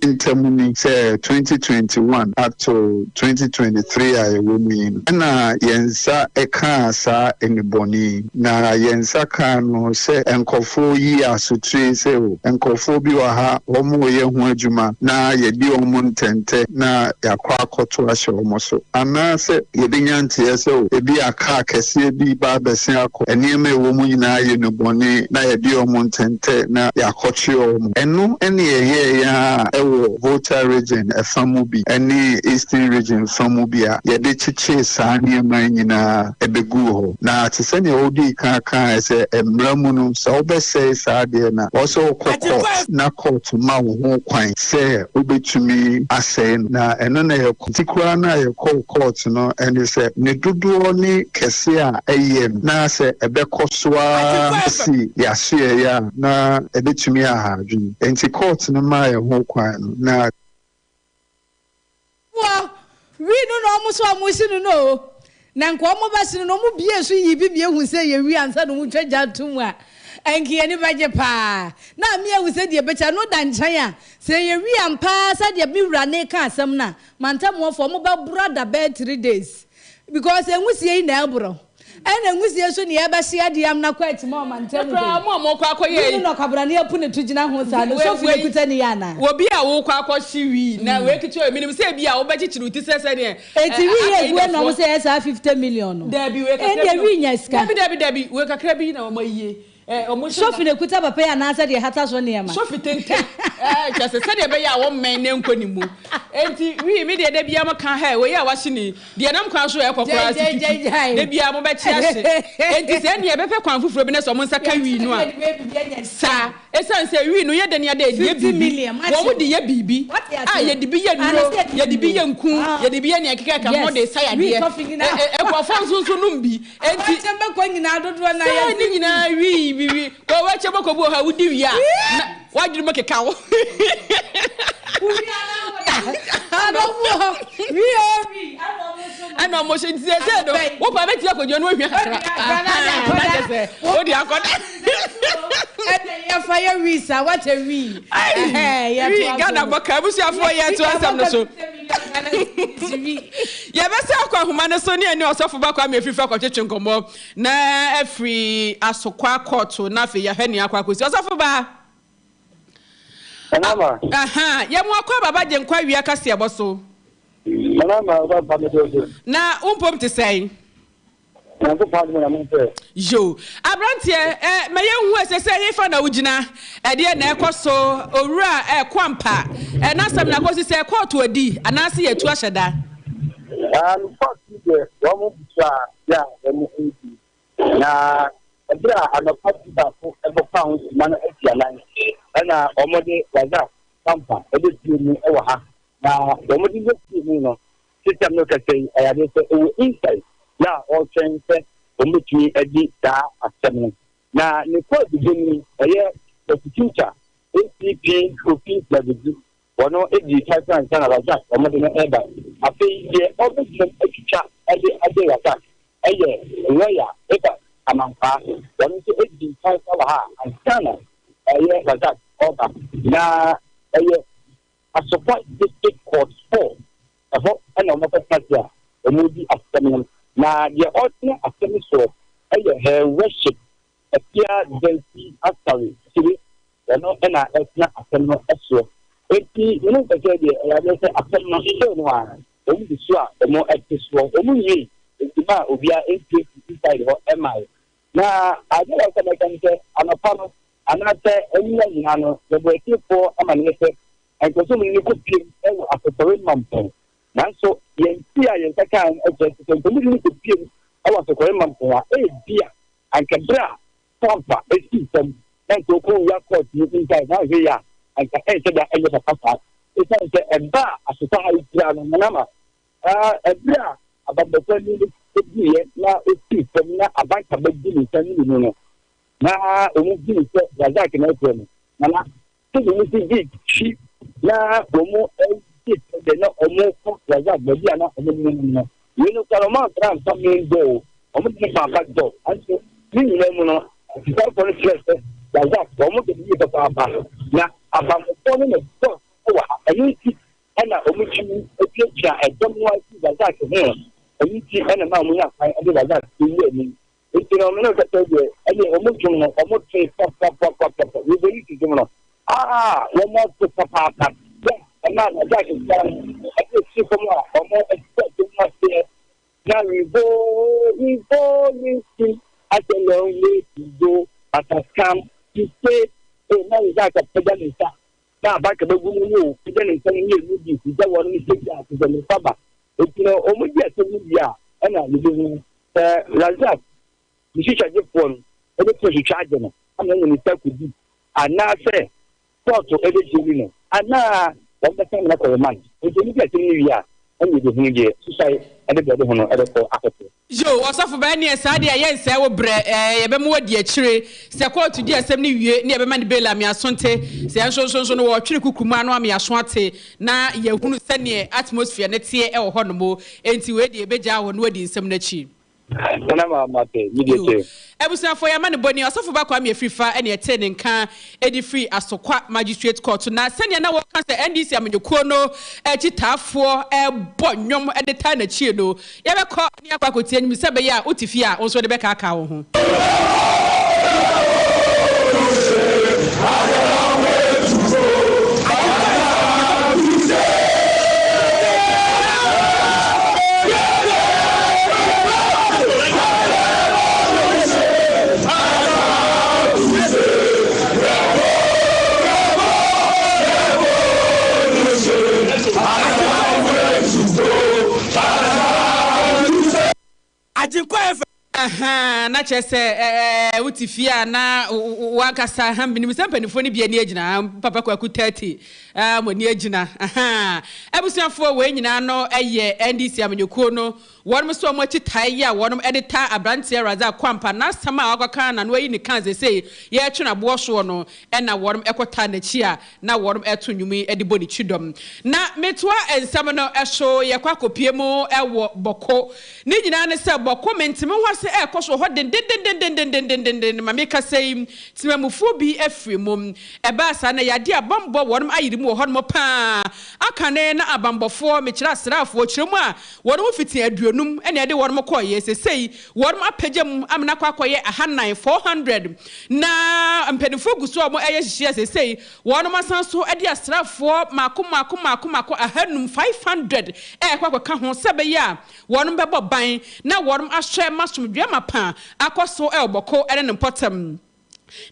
2 ntam ni, sɛ 2021 up to 2023 a yɛwɔ mu yi no, ɛna yɛn nsa kaa saa nnubɔne yi. Na yɛn nsa kaa no sɛ nkurɔfoɔ yi asotire sɛ o, nkurɔfoɔ bi wɔ ha, wɔn reyɛ ho adwuma na yɛdi wɔn ntɛntɛ na yɛakɔ akɔto ahyɛ wɔn so. Anaasɛ yɛbɛnya nteɛ sɛ o, ebi a kaa kɛseɛ bi ba abɛsen akɔ, nneɛma a ɛwɔ mu nyinaa yɛ nnubɔne na yɛde wɔn ntɛntɛ na yɛakɔkye wɔn. Ɛno ne yɛyɛeɛ a ɛwɔ Volta Region ɛfa mu bi ne Eastern Region fa mu bi a yɛde kyekyee saa nneɛma yi nyinaa ɛbɛguu hɔ. Na te sɛnea wodii kan kaeɛ sɛ mmara mu no, sɛ wobɛsɛe saa adeɛ no a, ɛwɔ sɛ wokɔ court na court ma wo ho kwan sɛ wobɛtumi asɛe no. Na ɛno na yɛkɔ nti koraa no a yɛkɔɔ court no ɛne sɛ ne dodoɔ ne kɛse a ɛyɛ no, na sɛ ɛbɛkɔ so ara si yɛasoɛeɛ a, na ɛbɛtumi aha adwene. Nti court no maa yɛn ho kwan no na Wɔ wii no na ɔmo so ɔmo si no no o, na nka ɔmo bɛsi no na ɔmo bie so yi bi mi ehu sɛ yɛ wi ansa na ɔmo twa gya to mu a, nka yɛn ani bɛgye paa na ami ehu sɛ deɛ bɛkyɛ no da nkyɛn a sɛ yɛ wi ampa sɛdeɛ mi wura ne ka asɛm na mantamuafo ɔmo bɛboro ada bɛyɛ 3 days because enwusie yi na ɛborɔ. Ɛna nwusie nso ne yɛbɛhye adeɛ amena kɔ akyima ɔmantam hɔ yi. Mo a mokɔ akɔyɛ yi. No nɔkabrane apu ne to gyina ho saa no sofi ne kuta ne yɛ anaa. Obi a wokɔ akɔhye wii na wei ketewa yi menim sɛ ebi a wobɛkyekyere wo ti sɛ sɛdeɛ. Eti wii yɛ egue na wɔn sɛ ɛyɛ saa 50 million no. Dabi wei kakra bi. Ɛndeɛ wii nya sika. Dabi dabi dabi wei kakra bi na wɔn ayie. Sofi na ekuta papa yi anaasɛ deɛ ɛhata so nneɛma. Sofi tenten ɛɛ kyerɛ sɛ sɛdeɛ ɛbɛyɛ a wɔmmɛn na ɛnkɔ ne mu. Enti wii me deɛ da biara mo ka hɛ wei a wahye ni deɛ nam kwan so ɛkɔ koraa si tutu da biara mo bɛkye ahye. Enti sɛ ɛnneɛ ɛbɛpɛ kwan foforɔ bi na sɛ wɔn nsa ka wii no a saa. Esiane sɛ wii no yɛ dɛn ara dɛ yɛde yɛ biribi, wɔn de yɛ biribi a yɛde bi yɛ nnuro, yɛde bi yɛ nku, yɛde bi yɛ nea ɛkeka ka ho de sa yadeɛ. Nkurɔfoɔ nso nso nom bi. Enti sɛ ne nyinaa wii bi wi kɔ wɔakyɛ bɔkɔ bi wɔ hɔ a wodi wie a na wadwene mu keka wo. Ɛna ɔmo hyɛ nti sɛ sɛ no wopa bɛtumi akɔgyina no ohwia kakra. Na kyɛ sɛ wode akɔda. Ɛna yɛfa yɛ wii saa wakyɛ wii. Wii Ghana bɔka abusuafoɔ yɛ to asɛm no so. Yɛbɛsɛ akɔ ahoma no so ne ɛne ɔsɔfo ba Kwame Afrifa kɔtwetwe nkɔmmɔ na afiri Asokwa kɔɔto na afei yɛahwɛ nea akɔ akɔsi. Ɔsɔfo ba. Ɛnama. Aha, yɛ mo akɔ ababa gye nkwa wia kaseɛbɔ so. Ɛnama ɔba ba me so. Na wo mpom te sɛn? Nyankopɔn adom na me sɛ. Yo, abranteɛ, eh, ma yɛnhu ɛsɛ sɛ hefa na wogyina, ɛdeɛ na ɛkɔ so, owura, eh, Kwampa, eh, n'asɛm na akɔsi sɛ kɔɔto adi anaase yɛatu ahyɛ da? Um, kɔɔto deɛ wɔn mo busu a yɛ a wɔn mo nsi na ɛberɛ a anɔpa du baako ɛbɔ fa ho sima no aduanan ɛna wɔn de Razak Kwampa ɛbɛpie mu ɛwɔ ha na wɔn de bɛpie mu no System no kɛsɛ yi ɛyɛ adeɛ sɛ ɛwɔ inside yɛ a ɔretwɛn sɛ wɔn bɛtumi adi saa asɛm no. Na ne kɔɔtugye mu no ɛyɛ prosecutor ACP Kofi Davidzi wɔn di kan koraa ansa na Razak wɔn de no ɛreba. Afei deɛ ɔbɛgyina mu atwitwa ɛde agye Razak ɛyɛ lawyer Evans Amankwaa wɔn nso di kan wɔ ha ansa na ɛyɛ Razak ɔreba. Na ɛyɛ Asokwa District Court 4, ɛhɔ na wɔakɔtena ase a wɔredi asɛm no. Na deɛ ɔretena asɛm no soɔ yɛ Her Worship Afia Gyamfi Asare Kyere, ɔno na ɛretena asɛm no soɔ. Enti me ne wo kasa yi deɛ, ɛyɛ adeɛ sɛ asɛm no still no ara, wɔn gu so a wɔte soɔ, wɔn nwiei, enti ma obiara mpue mfiri inside hɔ mmaeɛ. Na adeɛ baako a mɛka ne sɛ, anɔpa no, Anaasɛ nnɛ nyinaa no, yɛbɔ atiefoɔ amanneɛ sɛ nkurɔfoɔ mu no kɔpiem wɔ asɔsɔre mampɔn. Nanso yɛn ti a yɛn nsa kae no kyerɛ sɛ sɛ nkɔmmɔdi no kɔpiem wɔ asɔsɔre mampɔn a, ebia anka berɛ a Trump a sii fam na anka ɔkɔwura kɔɔto no inside na anhwɛ yie a, anka ɛnhyɛ da nyɛ papa saa. Esiane sɛ ɛba a asesa ha yi koraa no, Manama, ɛberɛ a abanbɔfoɔ ani no guiɛ na ɔsii fam na abankaba gu ne nsa ne ne mu no, Na wɔhuu sɛ Razak na ɛfrɛ no, na na sɛdeɛ wɔn si gye twi na wɔn gye sɛdeɛ na wɔkɔ Razak baabi a na wɔn ne no no. Wei no koraa no, wɔn amfra amfa main door o, wɔn de no faa back door. Nanso ne nyinaa mu no, akyitaafoɔ no kyerɛɛ sɛ Razak wɔn dɔ no yie papaapa. Na abanbɔfoɔ no na dɔɔso wɔ ha, ɛno nti ɛna wɔtumi piapia ɛdɔm no ara firi Razak ho. Ɛno nti ɛna ɛmaa wɔnyaa kwan de Razak wuraa mu. Nti no, me ne wo kasa yi deɛ, ɛdeɛ wɔn dwom no, wɔn te papapapapa, Revolution dwom no, aa, wɔn ato papaapa, yɛ, ɛma na Jack nsa no, ɛde si fam a, wɔn ɛsɛ dwom no aseɛ, na revo, revolution, has a long way to go, but has come to stay, oh, na Jack apagya ne nsa, na abanka bɛgu no mu o, pagya ne nsa no mmienu di, gya wɔn ne sɛ gya, sɛ ne nsa ba, nti no, wɔn di asɛm no wie a, ɛna yɛbɛhu Sɛ Razak ne hwehwɛgyefoɔ no bɛtumi ahwehwɛ agye no ama anya ne nsa akɔdi anaasɛ kɔɔto bɛgyeli no anaa wɔbɛsan no akɔ remand. Enti wɔdi asɛm no wie a, ɛnna yɛbɛhunu deɛ susuae de deɛ ɔde ho no bɛkɔ akɔto. Yo, ɔsɔfo bɛn neɛ saa deɛ yɛnsɛe wo brɛ ɛɛ yɛbɛma wadi akyire sɛ kɔɔto di asɛm no wie ne yɛbɛma no bail ameaso nte sɛ yɛn nso nso nso no wɔtwere kuku mu ano ameaso ate na yɛhunu sɛdeɛ atmosphere no teɛ wɔ hɔ nom enti wei deɛ yɛbɛgyaa hɔ na wadi nsɛm no akyi. Nana maa mate, me deɛ kyɛ. Abusuafoɔ yɛama no bɔni, Ɔsɔfo Ba Kwame Afrifa na yɛtee ne nka de firi Asokwa Magistrate Court. Na sɛdeɛ na wɔka sɛ NDC amanyɔkuo no akyitaafoɔ rebɔ nnwom de taa n'akyie no, yɛbɛkɔ ne akɔ akɔtie nnwom sɛ ɛbɛyɛ a wote fie a wo nso wode bɛkaakaa wo ho. Agyenkwa FM. Ahaa, na kyerɛ sɛ ɛɛ wote fie a na w'ankasa ha menim sɛ mpanimfoɔ no bi ani agyina Papa Kwaku 30 ah, mo ani agyina ahaa. Abusuafoɔ wei nyinaa no yɛ NDC amanyɔkuo no wɔnom nso wɔn akyi tae yi a wɔnom de taa aberanteɛ Razak Kwampa n'asɛm a wakɔka n'ano ayi ne ka seesei yɛretwe no aboɔ soɔ no ɛna wɔnom kɔtaa n'akyi a na wɔnom reto nnwom yi de bɔ ne kyidɔm. Na metoa nsɛm no so, yɛkɔ akɔpue mu wɔ Bɔko. Ne nyinaa ne sɛ Bɔko mentemehoase rekɔ so wɔ hɔ dendendendendendendenden ma mekasa yi, temamufoɔ bi afiri mu. Ɛbaa saa na yadeɛ a bammɔ wɔnom ayere mu wɔ hɔnom pa ara. Akane na abanbɔfoɔ, mekyerɛ asraafoɔ, kyerɛ mu a wɔnom fiti aduonum na ɛde wɔnom kɔeɛ, sesei wɔnom apagya mu amena akɔ akɔyɛ ahannan, 400. Na mpanimfoɔ gu so a wɔreyɛ nhyehyɛe a seesei wɔnom asan so de asraafoɔ mmaako mmaako mmaako mmaako ahanum, 500, rekɔ akɔka ho sɛ ɛbɛyɛ a wɔnom bɛbɔ ban na wɔnom ahwɛ ma asomdwoeɛ mapa akɔ so wɔ Bɔko ne ne mpɔtam.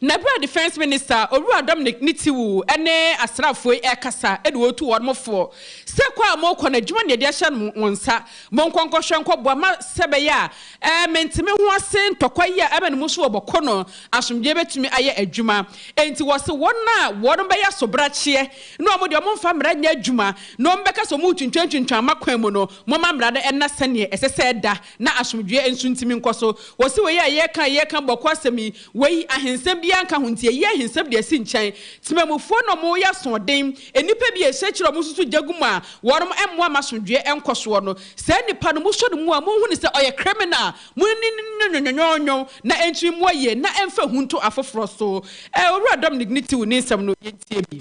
Na berɛ a Defence Minister, Owura Dominic Nitiwul ne asraafoɔ yi rekasa de wɔretu wɔnom foɔ sɛ kɔ a morekɔ no adwuma na yɛde ahyɛ mo nsa, monkɔ nkɔhwɛ nkɔboa ma sɛ ɛbɛyɛ a Ɛɛ, mente me ho ase, ntɔkwa yi a ɛba ne mu so wɔ bɔkɔ no, asomdwoeɛ bɛtumi ayɛ adwuma. Enti wɔse wɔn a wɔn bɛyɛ asobrakyeɛ na wɔn deɛ wɔmfa mmara nyɛ adwuma na wɔn bɛka sɛ wɔretwintwantwintwan m'akwan mu no, momma mmara no nna sɛdeɛ ɛsɛ sɛ ɛda na asomdwoeɛ nso ntumi nkɔ so. Wɔse wei a yɛreka a yɛreka bɔkɔ asɛm yi, wei ahensɛm biara nka ho, nti yɛyi ahensɛm de asi nkyɛn. Temamufoɔ na wɔyɛ asoɔden, nnipa bi a ɛhyɛ akyire a wɔsusu gya gu mu a wɔn mmoa mma asomdwoeɛ nkɔ soɔ no, Saa nipa no, mosɔ no mu a, monhu no sɛ ɔyɛ criminal. Monni no nwonwonwonwo na ɛntumi mmoa yie na ɛmfa hu nto afoforɔ so. Eh, Owura Dominic ne Tiw ne nsɛm no, yɛntie bi.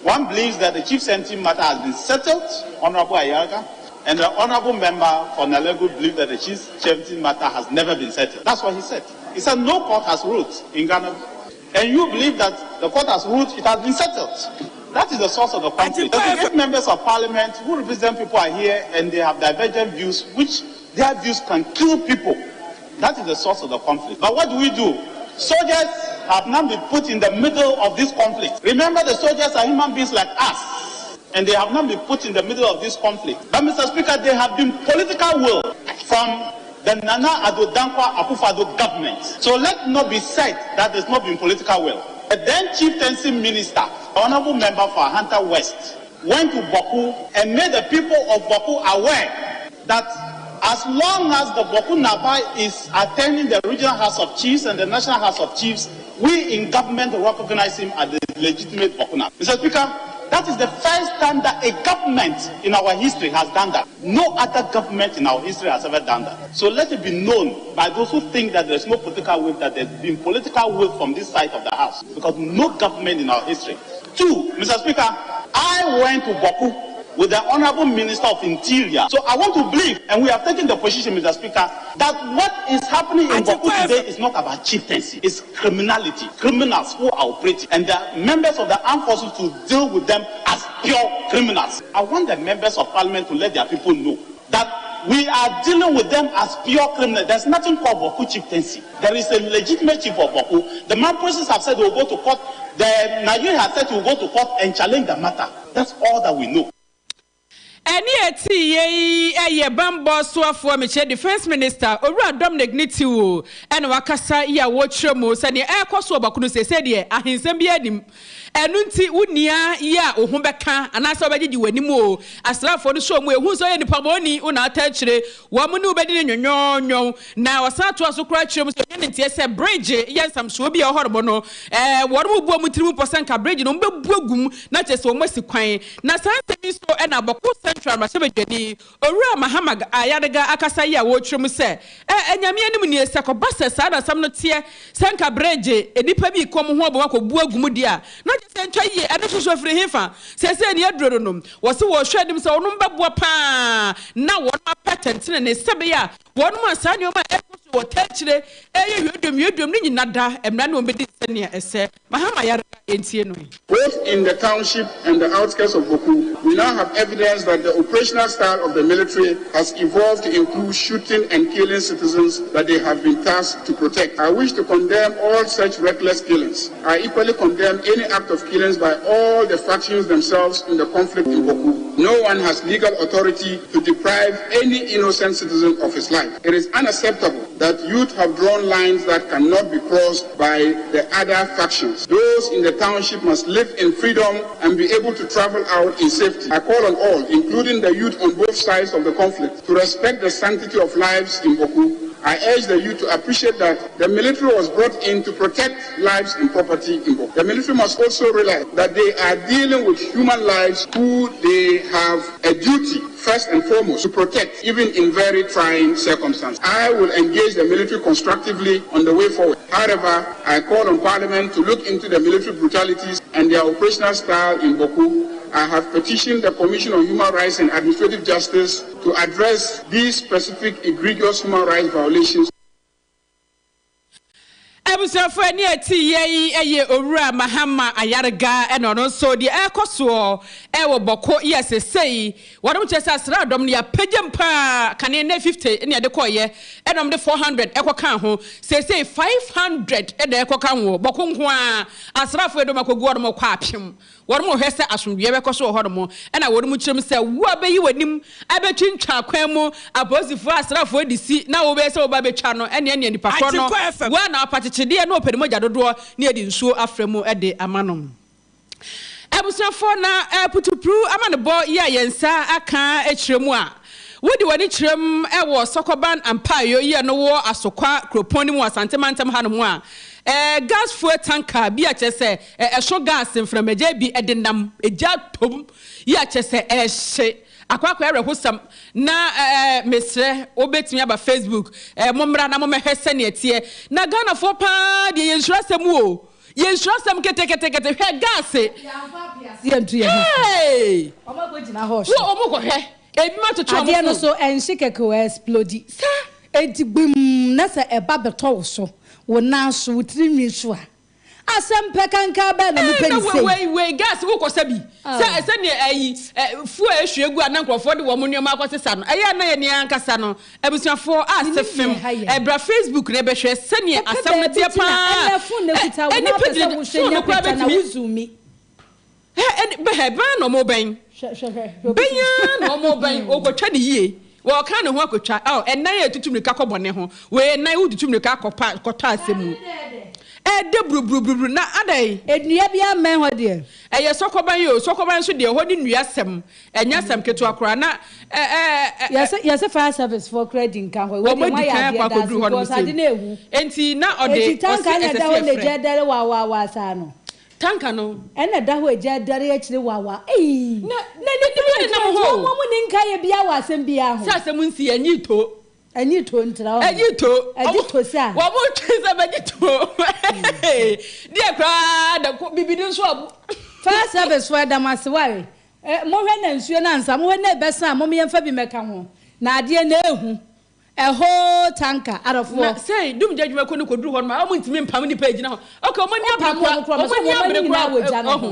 One believes that the chieftaincy matter has been settled, Honorable Ayariga, and the honorable member for Nalerigu believes that the chieftaincy matter has never been settled. That's what he said. He said no court has ruled in Ghana and you believe that the court has ruled it has been settled. That is the source of the conflict. The eight members of parliament who represent people are here and they have divergent views, which their views can kill people. That is the source of the conflict. But what do we do? Soldiers have now been put in the middle of this conflict. Remember, the soldiers are human beings like us, and they have not been put in the middle of this conflict. But, Mr. Speaker, there have been political will from the Nana Addo Dankwa Akufo-Addo government. So let not be said that there's not been political will. The then chieftaincy minister, honorable member for Ahanta West, went to Bawku and made the people of Bawku aware that as long as the Bawku Naba is attending the Regional House of Chiefs and the National House of Chiefs, we in government recognize him as the legitimate Bawku Naba. Mr. Speaker, that is the first time that a government in our history has done that. No other government in our history has ever done that. So let it be known by those who think that there's no political will, that there's been political will from this side of the house. Because no government in our history. Two, Mr. Speaker, I went to Bawku with the Honorable Minister of Interior. So I want to believe, and we have taken the position, Mr. Speaker, that what is happening in Bawku today is not about chieftaincy, it's criminality. Criminals who are operating, and the members of the armed forces to deal with them as pure criminals. I want the members of parliament to let their people know that we are dealing with them as pure criminals. There's nothing called Bawku chieftaincy. There is a legitimate chief of Bawku. The Mamprusis have said they will go to court. The Nigeria has said they will go to court and challenge the matter. That's all that we know. Ɛnne a ɛteeɛ yi yɛ Bammɔ Soafoɔ, mekyerɛ Defence Minister, Owura Dominic Nitiwul na wakasa yi a wɔrekyerɛ mu sɛ deɛ ɛrekɔ so wɔ Bawku no seesei deɛ ahensɛm biara nnim. Ɛno nti wo nua yi a wo ho bɛka anaasɛ wobɛgyegye w'anim o, asraafoɔ no sɔɔ mu ɛhuu sɛ ɔyɛ nipa bɔne wo na ata akyire, wɔn ne wo bɛdi no nwonwonwon. Na ɔsan toa so koraa kyerɛ mu sɛ ɔnya ne nteɛ sɛ bridge yɛ nsamsoɔ bi a ɛwɔ hɔnom no, ɛɛ wɔn bu wɔn tirim pɔ sɛ nka bridge no wɔbɛbu agu mu na kyerɛ sɛ wɔasi kwan. Na saa nsɛm yi so na Bawku. Central mmarahyɛbadwani, Owura Mahama Ayariga akasa yi a wɔrekyerɛ mu sɛ, Ɛ, Nyame anim nie, sɛ kɔba sɛ saa na asɛm no teɛ, sɛ nka bregye, nnipa bi rekɔ wɔn ho abom akɔbu agu mu deɛ a, na kyerɛ sɛ ɛntwa yie, ɛno nso so ɛfiri hefa? Seesei nea aduro no no, wɔse wɔrehwɛ anim sɛ wɔnom bɛboa pa ara na wɔnom apɛ atɛntenenee sɛ ɛbɛyɛ a wɔnom a saa nneɛma a ɛrekɔ so wɔ taakyire reyɛ wiaduam wiaduam no nyina da mmara ne wɔn bɛdi sɛnea ɛsɛ. Mahama Ayariga, yɛntie no ɛ. Both in the township and the outskirts of Boku, we now have evidence that the operational style of the military has evolved to include shooting and killing citizens that they have been tasked to protect. I wish to condemn all such reckless killings. I equally condemn any act of killings by all the factions themselves in the conflict in Boku. No one has legal authority to deprive any innocent citizen of his life. It is unacceptable that youth have drawn lines that cannot be crossed by the other factions. Those in the township must live in freedom and be able to travel out in safety. I call on all, including the youth on both sides of the conflict, to respect the sanctity of lives in Boku. I urge the youth to appreciate that the military was brought in to protect lives and property in Boku. The military must also realize that they are dealing with human lives who they have a duty, first and foremost, to protect, even in very trying circumstances. I will engage the military constructively on the way forward. However, I call on Parliament to look into the military brutalities and their operational style in Boku. I have petitioned the Commission on Human Rights and Administrative Justice to address these specific egregious human rights violations. Abusuafoɔ ɛne ɛte yɛ yi ɛyɛ Owura Mahama Ayariga ɛna ɔno nso deɛ ɛrekɔ soɔ ɛwɔ Bɔko yɛ sesei wɔnom kyerɛ sɛ asraadɔm no yɛapagya mu paa kane na 50 ɛna yɛde kɔɔyɛ ɛna wɔn de 400 ɛkɔ kaa ho sesei 500 ɛna ɛkɔ ka ho Bɔko nko ara asraafoɔ ɛdɔm akɔgu wɔnom kɔ apem Wɔhwɛ sɛ asomdwoeɛ bɛkɔ so wɔ hɔnom, ɛna wɔn kyerɛ mu sɛ, Wo a bɛyi w'anim abɛtwintwan akwan mu, apolisifoɔ, asraafoɔ de si, na wobɛyɛ sɛ woba abɛtwa no, ɛnneɛ neɛ nipa korɔ no, wo ara na wapa kyekyedeɛ na ɔpɛ ne mogya dodoɔ na yɛde nsuo afra mu de ama no. Abusuafoɔ, na putupru amanebɔ yi a yɛn nsa aka kyerɛ mu a, wode w'ani kyerɛm wɔ Sɔkɔban Ampaeɔ yi a ɛno wɔ Asokwa kuropɔn no mu wɔ Asante mantam hanom a, gas fuel tanker bi a kyerɛ sɛ Ɛso gas mframagya bi de nam gya tom yi a kyerɛ sɛ ɛhye akɔ akɔyɛ awerɛhosɛm na mesrɛ wobɛtumi aba Facebook mommra na mommɛhwɛ sɛnea ɛteɛ na Ghanafoɔ paa deɛ yɛnsuro asɛm o yɛnsuro asɛm ketekete hwɛ gas hey wo ɔmo kɔhwɛ ebi ma toto ɔmo Adeɛ no so ɛnhye kɛkɛ o ɛexplodi sa enti gbim na sɛ ɛba bɛtɔ wo so wo nan so wo tiri nwi so a Asɛm pɛ kankan bɛn na mopɛ ne sei? Wei wei gas wokɔ sa bi sɛ sɛdeɛ ayi fuel ehwie gu a na nkurɔfoɔ de wɔn nneɛma akɔ sesa no ɛyɛ a na yɛ nea ankasa no abusuafoɔ a sɛ fam ɛbra Facebook na ɛbɛhwɛ sɛdeɛ asɛm no teɛ paa ɛ nipa gyina phone no koraa bɛtumi Hɛ ɛne bɛ hɛ bɛn na ɔmo bɛn? Bɛn ara na ɔmo bɛn, ɔkɔtwa ne yie, wɔɔka ne ho akɔtwa, ɔ ɛnan a ɛtutu mmirika kɔ bɔne ho, wei ɛnan wotutu mmirika akɔ pa kɔtɔ asɛm mu. Ɛɛdɛ buruburuburuburu na adɛn? Nnua biara mmɛn hɔ deɛ. Ɛyɛ sɔkɔban yi o, sɔkɔban nso deɛ ɛhɔ ne nnua asɛm, ɛnyɛ asɛm ketewa koraa na ɛ ɛ ɛ. Yɛse yɛse fire service foɔ koraa di nka hɔ, wei deɛ Wɔn adi moayɛ kan adeɛ akɔ daase akɔduru hɔ nom because ade sei. no ɛhu. Enti na ɔde, Enti ɔse tanka na ɛsɛ ɛda sɛ hɔ na yɛfrɛ. egya dɛre waawaawa saa no. Tanka no. Ɛna ɛda hɔ agya adware akyire wawa eii. Na na nipa nenam hɔ o. Wɔn ni nka yɛ biara wɔ asɛm biara ho. Sɛ asɛm nsi ɛnyi to. Ɛnyi to ntra hɔ. Ɛnyi to. Ɛgye to sɛ a. Wɔn twe sɛ bɛgye to. Deɛ koraa da ko bibi no nso abu. Fire service foɔ ɛda mo ase ware. Mohwɛ na nsuo no ansa mohwɛ na ɛbɛsa a mom yɛnfa bi mɛka ho na adeɛ no ɛhu. A whole tanker, adɔfoɔ. Na sei dumgya adwumakuo no kɔduru hɔ nom a, wɔn ntumi mpam nnipa a ɛgyina hɔ. Ok, wɔn ani abere Wopam wɔn koraa, korɔ, wɔn mese ani wɔn ani abere nyinaa koraa, wɔ gya no ɔho. ho.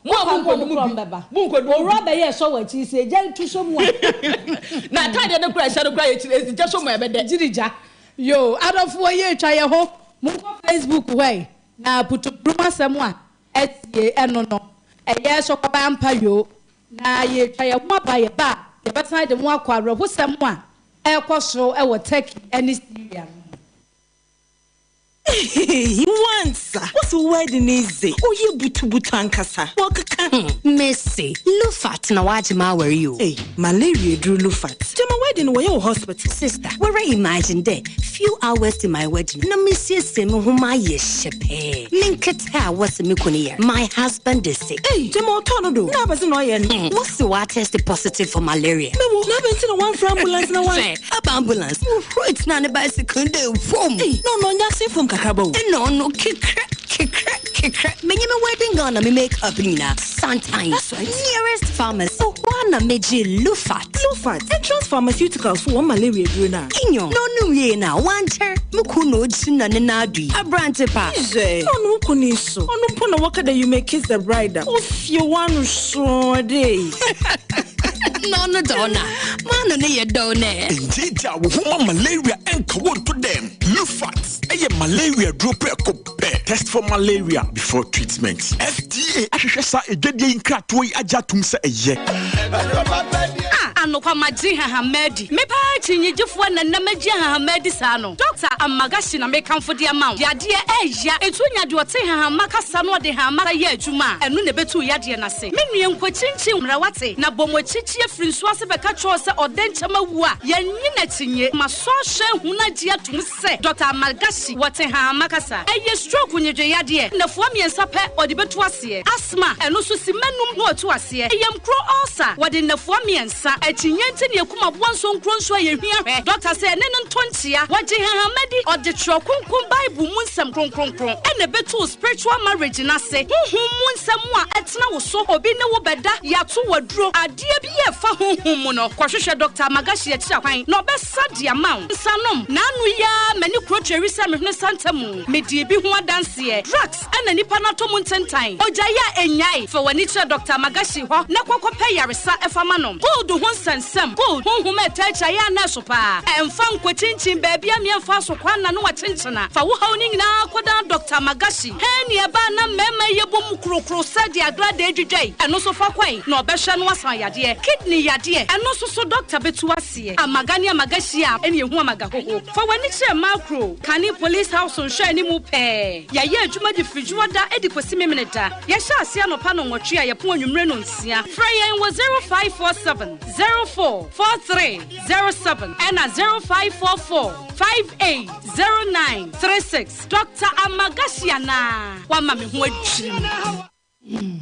Mo a Wopam wɔn monkɔdum korɔ bi, wɔbɛba. monkɔdum bi. Owura bɛyɛ sɔ w'akyi, sɛ egya tu sɔ mu a. Na ataadeɛ no koraa a ɛhyɛ no koraa yɛ kyiri, ɛsi gya sɔ mu a ɛbɛdɛ. Gyiri gya. Yoo, adɔfoɔ yɛretwa yɛn ho. Monkɔ Facebook hɔ ɛ, na putuburum asɛm a asie ɛno no, ɛyɛ sɔkɔba ampa yoo. Na yɛretwa yɛn ho aba, yɛba a, yɛbɛsan de mo akɔ awerɛhosɛm a ɛrekɔ so wɔ Turkey ne Syria no ho. Eheii wansa wose wo wedding yi dze ɔyɛ butubutu ankasa wɔkeka. Hmm mese Lufat na wagye m'awar yi o. Ei malaria eduru Lufat gyama wedding no wɔyɛ wɔ hospital. Sister woara imagine dɛ few hours to my wedding na mesiesie me ho mayɛ hyɛpɛɛ me nketse a wɔse me kun yar my husband is sick. Ei gyama ɔtɔɔ no do na abɛdze na ɔyɛ no. Hmm wose ɔatest positive for malaria. Mewo na abɛn ntsi na wɔammfrɛ ambulance na wɔan. Hwɛ aba ambulance wohuro tsenaa ne bicycle no dɛ vom. Ei na ɔno ɔnnyɛ asen famu kakraba o. Nna ɔno kekrɛ kekrɛ kekrɛ menye me wedding gown na me make up nyina santan That's right. nearest pharmacy hɔ ara na megyee Lufat. Lufat, Entrance Pharmaceuticals fo wɔn malaria eduro no a. Nyew, na ɔno wiei no a ɔannkyɛr mo kun na ogyina ne nan do yi, aberantse pa. Hwɛ, na ɔno wo kun yi so, ɔno mpo na wɔka dɛ you may kiss the bride a, ofie w'ano soo dei. Na ɔno dze ɔno a, m'ano no yɛ dɛw nɛ. Ngyeegyaa wo ho ma malaria nka wo nto dɛm. Lufat yɛ malaria duro prɛko pɛ. Test for malaria before treatment. FDA ahwehwɛ saa adwadie yi nkratoɔ yi agye atom sɛ ɛyɛ. Ah, anokwa magye nhahamma adi. Me paa akyinnyegyefoɔ na nnɛ magye nhahamma adi saa no. Dɔkta Amagashi na mekamfo de ama wo. Yadeɛ ɛɛya. Enti wonya deɛ ɔte nhahamma kasa na ɔde nhahamma yɛ adwuma a, ɛno na ɛbɛtu wo yadeɛ no ase. Me nua nkɔkyinkyin mmra wate, na bɔ mo akyikyi afiri nsuo ase bɛka kyerɛ wo sɛ ɔdɛnkyɛm awu a, yɛnnye no akyinnye. Masɔ ahwɛ ahunu agye atom sɛ Dɔkta Amalgashi wɔ Tehama kasa. Ɛyɛ stroke nnwedwe yadeɛ. Nnafua mmiɛnsa pɛ ɔde bɛtu aseɛ. Asthma, ɛno nso simma num na watu aseɛ. Yamkuro ulcer, wɔde nnafua mmiɛnsa. Akyinnye nti na yɛkum aboa nsonkuro nso a yɛhia hwɛ. Dɔkta sɛ ɛne no nto nkyea. Wɔgye hahama di. Ɔde Twerɛ Kronkron Bible mu nsɛm kronkronkron na ɛbɛtu wo spiritual marriage no ase. Honhom mu nsɛm a ɛtena wo so, obi ne wo bɛda, yɛato wo aduro, adeɛ bi a ɛfa honhom mu no, kɔhwehwɛ Dɔkta Amagashi akyiri akwan na ɔbɛsa de ama wo. Nsanom, N'ano yi ara m'ani kuro tweri sɛ me hwene santa mu. Medii bi ho adanseɛ. Drugs na nipa no atɔ mu ntentan. Ogyae a ɛnnyae. Fa w'ani kyerɛ Dɔkta Amagashi hɔ na kɔ kɔpɛ yaresa fa ma no. Gold ho nsɛnsɛm, Gold, honhom a ɛtaa akyi ayɛ a na ɛso paa. Ɛmfa nkɔkyinkyin baabi a mmea mfa so kwan na no akyenkyena. Fa wo haw no nyinaa kɔdan Dɔkta Amagashi. Hɛn nea ɛbaa na mmarima yi yɛbɔ mu krokro sɛ deɛ agradaa dwidwae. Ɛno nso fa kɔe na ɔbɛhwɛ na wasan yadeɛ. Kidney yadeɛ, ɛno nso so dɔkta bɛtu aseɛ. Amaga ne amaga hyia a, ɛne ɛhu amaga hoho. Fa w'ani kyerɛ Makro, kane Police House nhwɛanimu pɛɛ. Yɛayɛ adwuma de firi Dwoɔda de kɔsi Memeneda. Yɛhyɛ aseɛ anɔpa nnɔnwɔtwe a yɛpɔn anwummere nnɔnsia. Frɛ yɛn wɔ 0547 04 43 07 ɛna 0544 58 09 36. Dɔkta Amagashi anaa? Wama me ho adwiri me.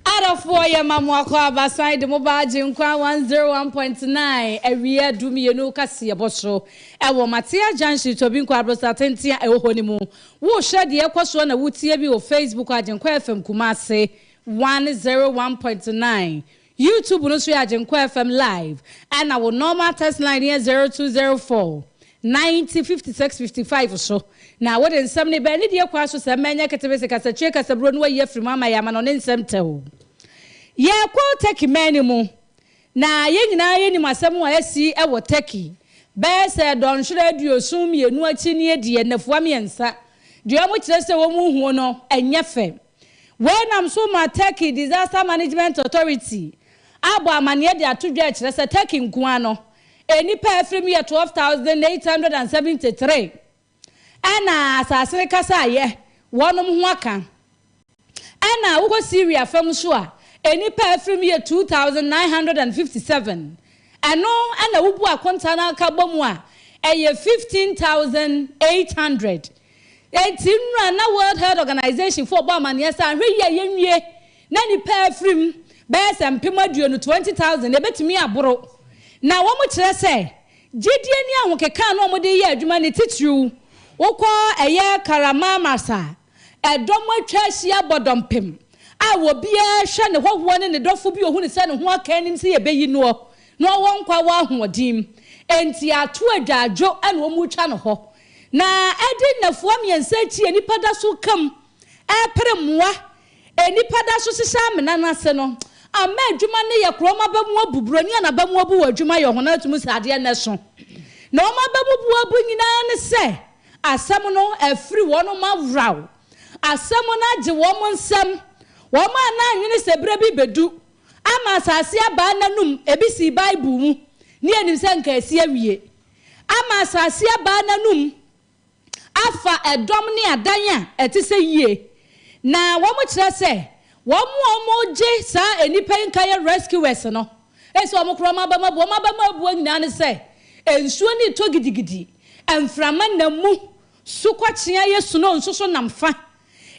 Adɔfoɔ yɛ ma mo akɔ aba san de mo ba Agyenkwa 101.9 awia du mmienu kaseɛbɔ so ɛwɔ Matea Junction Tobinko Abrosa tenten a ɛwɔ hɔ no mu. Wohwɛ deɛ ɛkɔ soɔ na wotie bi wɔ Facebook Agyenkwa FM Kumase 101.9 YouTube no so yɛ Agyenkwa FM Live ɛna wo normal text line yɛ 0204 90 56 55 so na wode nsɛm no ba anidie kwan so sɛ mma ɛnyɛ ketewese kasakyire kasaburo na wayi afiri mu ama yɛn amanɔne nsɛm tɛw. Yɛrekɔ Turkey man no mu na yɛn nyinaa yɛnim asɛm a asi wɔ Turkey bɛyɛ sɛ dɔnhwere aduoson mmienu akyi nie deɛ nnafua mmiɛnsa deɛ wɔkyerɛ sɛ wɔn huo no ɛnyɛ fɛ. Wei nam so ma Turkey Disaster Management Authority abɔ amaneɛ de ato dwa rekyerɛ sɛ Turkey nko ara no, nnipa a afiri mu yɛ 12,873 ɛna asase no kasa ayɛ wɔnom ho aka. Ɛna wokɔ Syria fam nso a, nnipa a afiri mu yɛ 2,957. Ɛno na wobu akonta no aka bɔ mu a, ɛyɛ 15,800. Enti nnora na World Health Organization foɔ bɔ amaneɛ sɛ anhwɛ yie a yɛnwie na nnipa afiri mu bɛyɛ sɛ 20,000, 20,000, ɛbɛtumi aboro. Na wɔn kyerɛ sɛ gyidie ne ahokeka a na wɔde reyɛ adwuma ne titiriw wokɔ ɛyɛ Kahramanmaraş a ɛdɔm atwa ahyia bɔ dɔmpem a obiara hwɛ ne hɔhoɔ ne ne dɔfo bi ɔhu no sɛ ne ho aka anim sɛ yɛbɛyi noɔ na ɔwɔ nkwa wɔ ahoɔden enti ato adwaadwo na wɔretwa no hɔ. Na adi nnafua mmiɛnsa akyi a nnipa da so ka mu repere mmoa, nnipa da so hyehyɛ amena no ase no, ama adwuma no yɛ korɔ, wɔn aba mu abu, buroni a n'aba mu abu wɔ adwuma yɛ ho no atumi sɛ adeɛ nnɛ so. Na wɔn aba mu bu abu nyinaa ne sɛ asɛm no afiri wɔn aworaw, asɛm no agye wɔn nsam, wɔn a na anwene sɛ berɛ bi bɛdu ama asase abaa n'anum, ebi sii Bible mu, ne yɛnim sɛ nka asi awie. Ama asase abaa n'anom. afa ɛdɔm ne adan a ɛte sɛ yie. Na wɔkyerɛ sɛ wɔn a wɔregye saa nnipa yi nka yɛ rescuers no, ɛsɛ wɔn koraa wɔn abam abu. Wɔn abam abuo nyinaa ne sɛ nsuo no retɔ gidigidi, mframa nam mu, sukɔkyea yɛ snow nso so nam fa.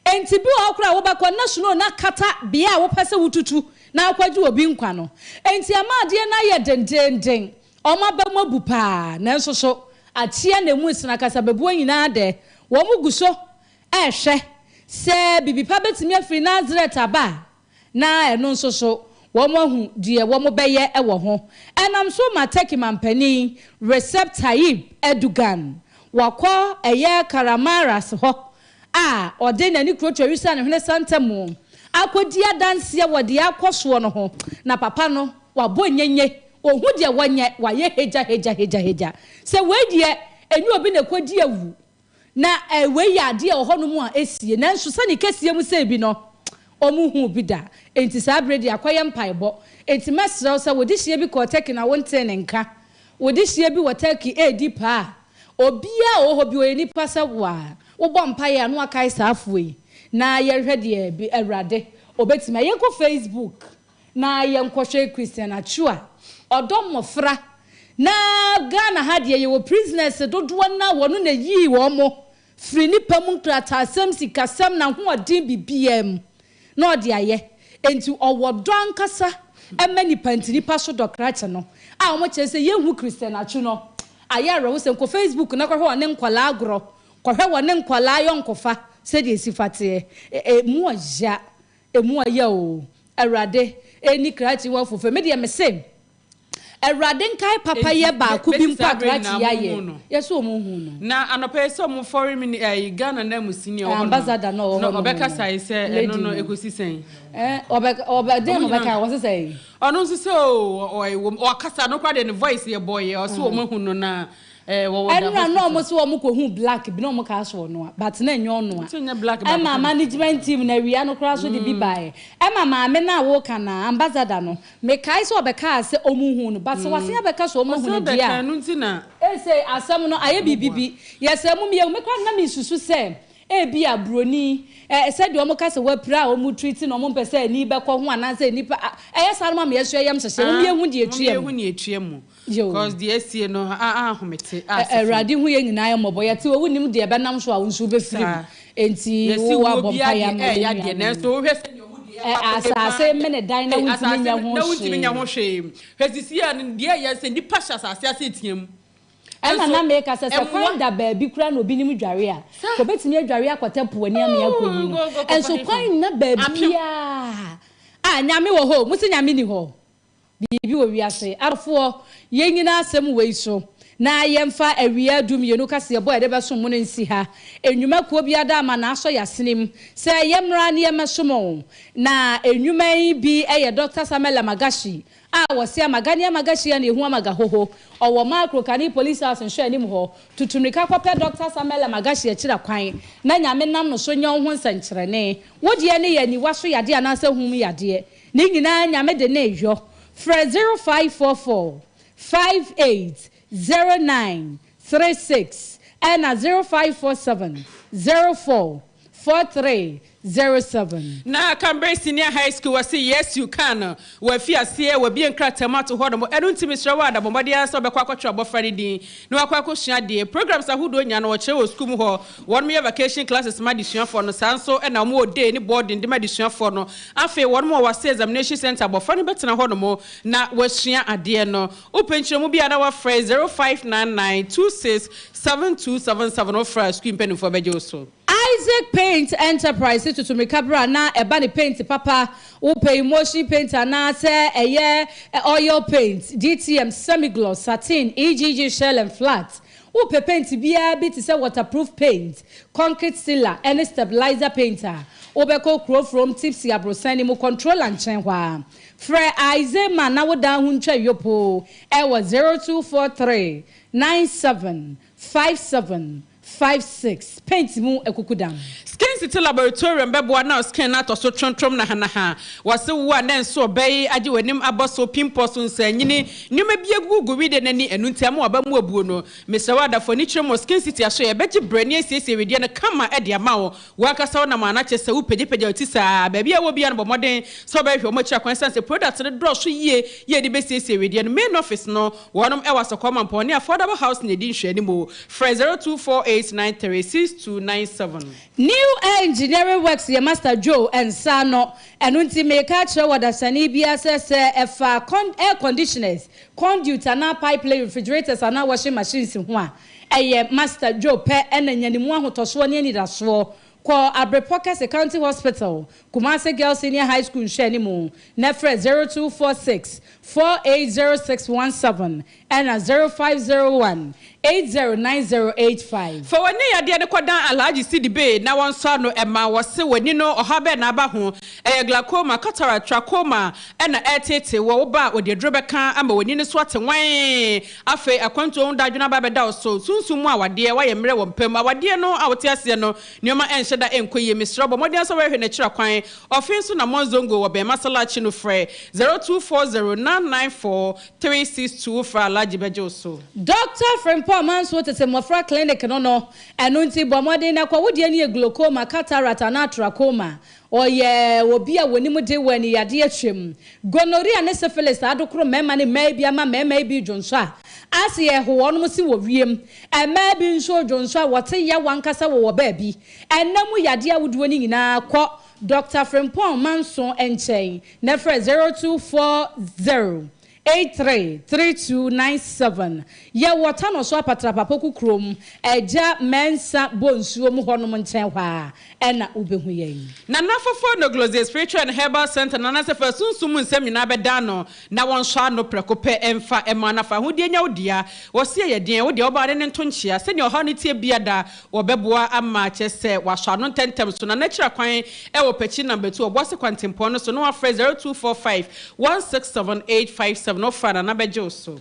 Enti bi wɔ hɔ koraa a wobɛkɔ na snow no akata bea a wopɛ sɛ wotutu na akɔgye obi nkwa no. Enti ama adeɛ no ayɛ dendeenden. Wɔn aba mu abu paa, nanso so akyea na emu resene akasabebuo nyinaa dɛ? Wɔn gu so rehwɛ sɛ biribi pa bɛtumi afiri Nasaret aba a, na ɛno nso so wɔahu deɛ wɔbɛyɛ wɔ ho. Ɛnam so ma Turkey mampanin Recep Tayyip Erdogan wakɔ ɛyɛ Kahramanmaraş hɔ a ɔde n'ani kurotoa wisa ne hwene santamu akɔdi adanseɛ wɔ deɛ akɔ soɔ no ho, na papa no wabɔ nyenye, ɔhu deɛ wɔnyɛ, wayɛ hagya hagya hagya hagya. Sɛ wei deɛ ɛnyɛ obi na ɛkɔdi awu, na wei yɛ adeɛ a ɛwɔ hɔnom a ɛsie, nanso sɛdeɛ kɛseɛ mu sɛ bi no, wɔnhuu bi da. Enti saa berɛ deɛ akɔyɛ mpaebɔ. Enti mɛsrɛ wo sɛ wo dehyeɛ bi kɔɔ Turkey na wontee ne nka, wo dehyeɛ bi wɔ Turkey redi paa a, obiara a ɔwɔ hɔ bi ɔyɛ nipa sɛ wo a, wobɔ mpaeɛ a na wakae saa afoɔ yi na yɛnhwɛ deɛ bi Awurade ɔbɛtumi ayɛ. Yɛnkɔ Facebook na yɛnkɔhwɛ Christian Atsu a ɔdɔ mmɔfra. Na Ghana ha deɛ yɛwɔ prisoners dodoɔ no a wɔno na ɛyii wɔn firi nnipa mu nkrataasɛm, sikasɛm, n'ahoɔden biribiara mu na ɔde ayɛ. Enti ɔwɔ dɔ ankasa ma nnipa nti nnipa so dɔ krakye no a wɔkyerɛ sɛ yɛnhu Christian Atsu no ayɛ awerɛhosɛm. Kɔ Facebook na kɔhwɛ ɔne nkwadaa agorɔ, kɔhwɛ wɔne nkwadaa ayɔnkofa sɛdeɛ ɛsi fa teɛ. Ɛmu ɔya, ɛmu ɔya oo. Awurade ɛnni krakye ho afofɛ. Me deɛ mese Awurade nkae papayɛ Enti baako bi besi mpo saa a bere krakye nyinaa yi mo ayɛ. nhu no. Yɛ sɛ ɔmo nhu no. Na anɔpa yi sɛ ɔmo foreign mini ɛyi Ghana nanmusini a ɔwɔ hɔ nom Ambassador no a ɔwɔ no hɔ nom ɔbɛkasa no, yi sɛ ɛno lady no no. ekosi sɛn? Ɛɛ ɔbɛ ɔbɛ deɛn Ɔmo na ɔbɛka nyinaa ɔse sɛn? Ɔno nso sɛ oo ɔ ɔ ɔkasa no koraa deɛ ne voice yɛ bɔɔ yɛ ɔse ɔmo ahu no na Ɛɛ wɔwɔ da Ɛnora na hospital. ɔmo se ɔmo kɔ hu black bi na ɔmo kaa so ɔnoa but na ɛnyɛ ɔnoa. Nti nyɛ black baako Ɛma pɛ. management team no awia no koraa so de bi baeɛ. Ɛma maame no a woka no a, ambassador no, mekae sɛ ɔbɛkaa sɛ ɔmo hu no but sɛ wasan abɛka sɛ ɔmo ahu no Ɔsan deɛ bɛka a, ɛno nti na. Seesei asɛm no ayɛ Ɔmo biribi boa. bi. Yɛsɛ mom yɛhu. Me koraa na mesusu sɛ ebia broni, ɛ, sɛdeɛ wɔka sɛ wapira a wɔn treat no, wɔmpɛ sɛ ani bɛkɔ ho anaasɛ nnipa a, ɛyɛ saa no ma me yɛso yɛyam hyehye. Mom Ah, yɛhu deɛ mom ɛtua yɛhu mu. nea ɛtua mu. Yoo. Cause deɛ asie no a ahomete a Ɛ, sɛ fam. Awurade hu yɛn nyinaa mmɔbɔ. Yɛte hɔ, wonnim deɛ ɛbɛnam so a wo nso wobɛfiri mu. Saa. Enti Yɛsi wo wuo abɔ biara mpaeɛ deɛ ama yɛn ɛɛya deɛ nuanom. nanso wohwɛ sɛdeɛ ɔmo deɛ Ɛ, ɛba pɛpɛɛpɛ asase ara mene dan na Ei, wontumi asase nyɛ me ho na wontumi nyɛ hwee. ho hwee. Hwɛ sisi a no deɛ ɛyɛ sɛ nnipa hyɛ asase ase team. Ɛna Nso na meka sɛ, sɛ kwan mmoa. da baabi koraa na obi nim dware a, Sa. nka obetumi adware akɔtɛ po ani amee akɔyi Ooh, no. go go kɔfa Nso hefa? kwan nna Apem. baabiara. Ah, Nyame wɔ hɔ o, mo se Nyame nni hɔ? Biribi wɔ wiase. Adɔfoɔ, yɛnnyina asɛm wei so na yɛmfa awia dumienu kaseɛbɔ a yɛde bɛsom mo no nsi ha. Nnwuma kuo biara da ama n'asɔ yɛn asenem sɛ yɛmmra na yɛmmɛsom o. Na nnwuma yi bi yɛ Dɔkta Samuel Amagashi a wɔse Amaga ne Amagashi a na ehu Amaga hoho. Ɔwɔ Makro Kane Police House nhwɛanim hɔ. Tutu mmirika kɔpɛ Dɔkta Samuel Amagashi akyira kwan na Nyame nam no so nyɛ wo ho nsɛnkyerɛnne. Wo deɛ ne yɛ aniwa so yadeɛ anaasɛ hum yadeɛ. Ne nyinaa Nyame de ne yɔ. Frɛ 0544 58 09 36 ɛna 0547 04 43 07. Na Cambridge Senior High School wɔse Yes You Can Wɔafi aseɛ wɔabue nkrataa mu ato hɔnom. Ɛno nti mesrɛ wo a da bɔ mmɔden ara sɛ wobɛkɔ akɔtwerɛ abɔfra no din na wakɔ akɔsua adeɛ. Programs ahodoɔ nyinaa no wɔkyerɛ wɔ sukuu mu hɔ. Wɔnom yɛ vacation classes ma adesuafoɔ no. Saa nso na wɔn wɔ day ne boarding de ma adesuafoɔ no. Afei wɔnom wɔ Wase Examination Centre abɔfra no bɛtena hɔnom na wasua adeɛ no. Wopɛ nkyerɛmu bi a na wafrɛ 0599 26 7277 wofrɛ a sukuu mpanimfoɔ bɛgye wo so. Isaac Paint Enterprise tutu mmirika bere a na ɛba ne paint papa, wopɛ emulsion paint anaa sɛ ɛyɛ oil paint, DTM, semi-gloss, satin, EGG, shell and flat. Wopɛ paint biara bi te sɛ waterproof paint, concrete sealer ne stabilizer paint a, wobɛkɔ Kurofrom Tipsy aborosan no mu controller nkyɛn hɔ ara. Frɛ Isaac ma na wo dan ho ntwa yopoo wɔ 0243 97 57. 56, Paint mu akukudam. Skin City Laboratorium bɛboa na wo skin no atɔ so tromtrom nahanaha. Wɔse wo a na nso ɔbɛ yi agye w'anim abɔ so, pimples, nsanyini, nneɛma bi agugu wedeɛ no ani, ɛno nti ama w'aba mu abuo no. Mesrɛ wo adafo ani kyerɛ mu wɔ Skin City aso yɛbɛgye brɛ ne asiesie wedeɛ no kama de ama wo. Wo ankasa wonam a na kyerɛ sɛ wopagyapagya wo ti saa. Baabi a wowɔ biara no bɔ mmɔden sɛ wobɛhwehwɛ wɔn akyiri akwan ɛsiane sɛ product no dɔɔso yie yɛ de bɛsiesie wedeɛ no. Main office no wɔnom ɛwɔ Asɔkɔɔ Mampɔn ne Affordable House na ɛdi nhwɛanimu. Frɛ 0248936297. New Air Engineering Works yɛ Master Joe nsa ano, ɛno nti mereka akyerɛ wo ɔdasani biara sɛ sɛ ɛfa con air conditioners, conduit anaa pipe lay refrigerators anaa washing machines ho a, ɛyɛ Master Joe pɛ na nya ne mu ahotɔsoɔ ne anidasoɔ. Kɔ Abrepɔ Kɛse County Hospital, Kumasi Girls Senior High School nhwɛanimu na frɛ 0246 480617 ɛna 0501 809085. Fa w'ani yadeɛ no kɔdan Alhaji Sidi Bey na wɔnsɔ ano ɛma wɔse w'ani no ɔhaw bɛn na aba ho? Ɛyɛ glaucoma, cataract, trachoma ɛna ɛreteetee wo, wo ba a wɔde aduro bɛka ama w'ani no so ate nwann, afei akwantuo ho dadwene aba abɛda wo so, sunsum mu awadeɛ, woayɛ mmerɛ wɔ mpa mu, awadeɛ no a wote aseɛ no nneɛma ɛnhyɛ da ɛnkɔ yie, mesrɛ wo bɔ mmɔden ara sɛ wobɛhwehwɛ n'akyiri akwan, Ɔfe nso na Monzongo wɔ bɛn Masalachi no frɛ 0240 994 362 wofrɛ a Alhaji bɛgye wo so. Dɔkta Frimpong Manso tete mmɔfra clinic no no, ɛno nti bɔ mmɔden na kɔ, wo deɛ no yɛ glaucoma, cataract anaa trachoma. Ɔyɛ obi a wɔnim de wɔ aniyadeɛ twam. Gonorrhea ne syphilis adokoro mmarima ne mmaa bi ama mmarima yi bi dwonsɔ a ase yɛ ho wɔnom se wɔ wiem. Mmaa bi nso dwonsɔ a wɔte yaw ankasa wɔ wɔ baabi. Ɛnna mu yadeɛ ahodoɔ no nyinaa kɔ Dɔkta Frimpong Manso nkyɛn na frɛ 0240 833297. Yɛwɔ Tanoso Apatrapa Poku kurom, Agya Mensah Bonsuo mu hɔnom nkyɛn hɔ ara na wobɛhu yɛn. Nana Fofo Nogloze Spiritual and Herbal Centre Nana sɛ fa sunsum mu nsɛm nyinaa bɛda ano na wɔnsɔ ano prɛko pɛ mfa mma na fa ahodie nyɛ wo dea. Wɔse ɛyɛ deɛn? Wo deɛ wobaa ne no nto nkyea. Sɛnea ɔhaw no teɛ biada wɔbɛboa ama kyerɛ sɛ wɔasɔ ano ntɛmntɛm so. Nana kyerɛ kwan wɔ Pakyi Number 2 Ɔboase kwantempɔn no so na wafrɛ 0245 167857 wofrɛ a Nana bɛgye wo so.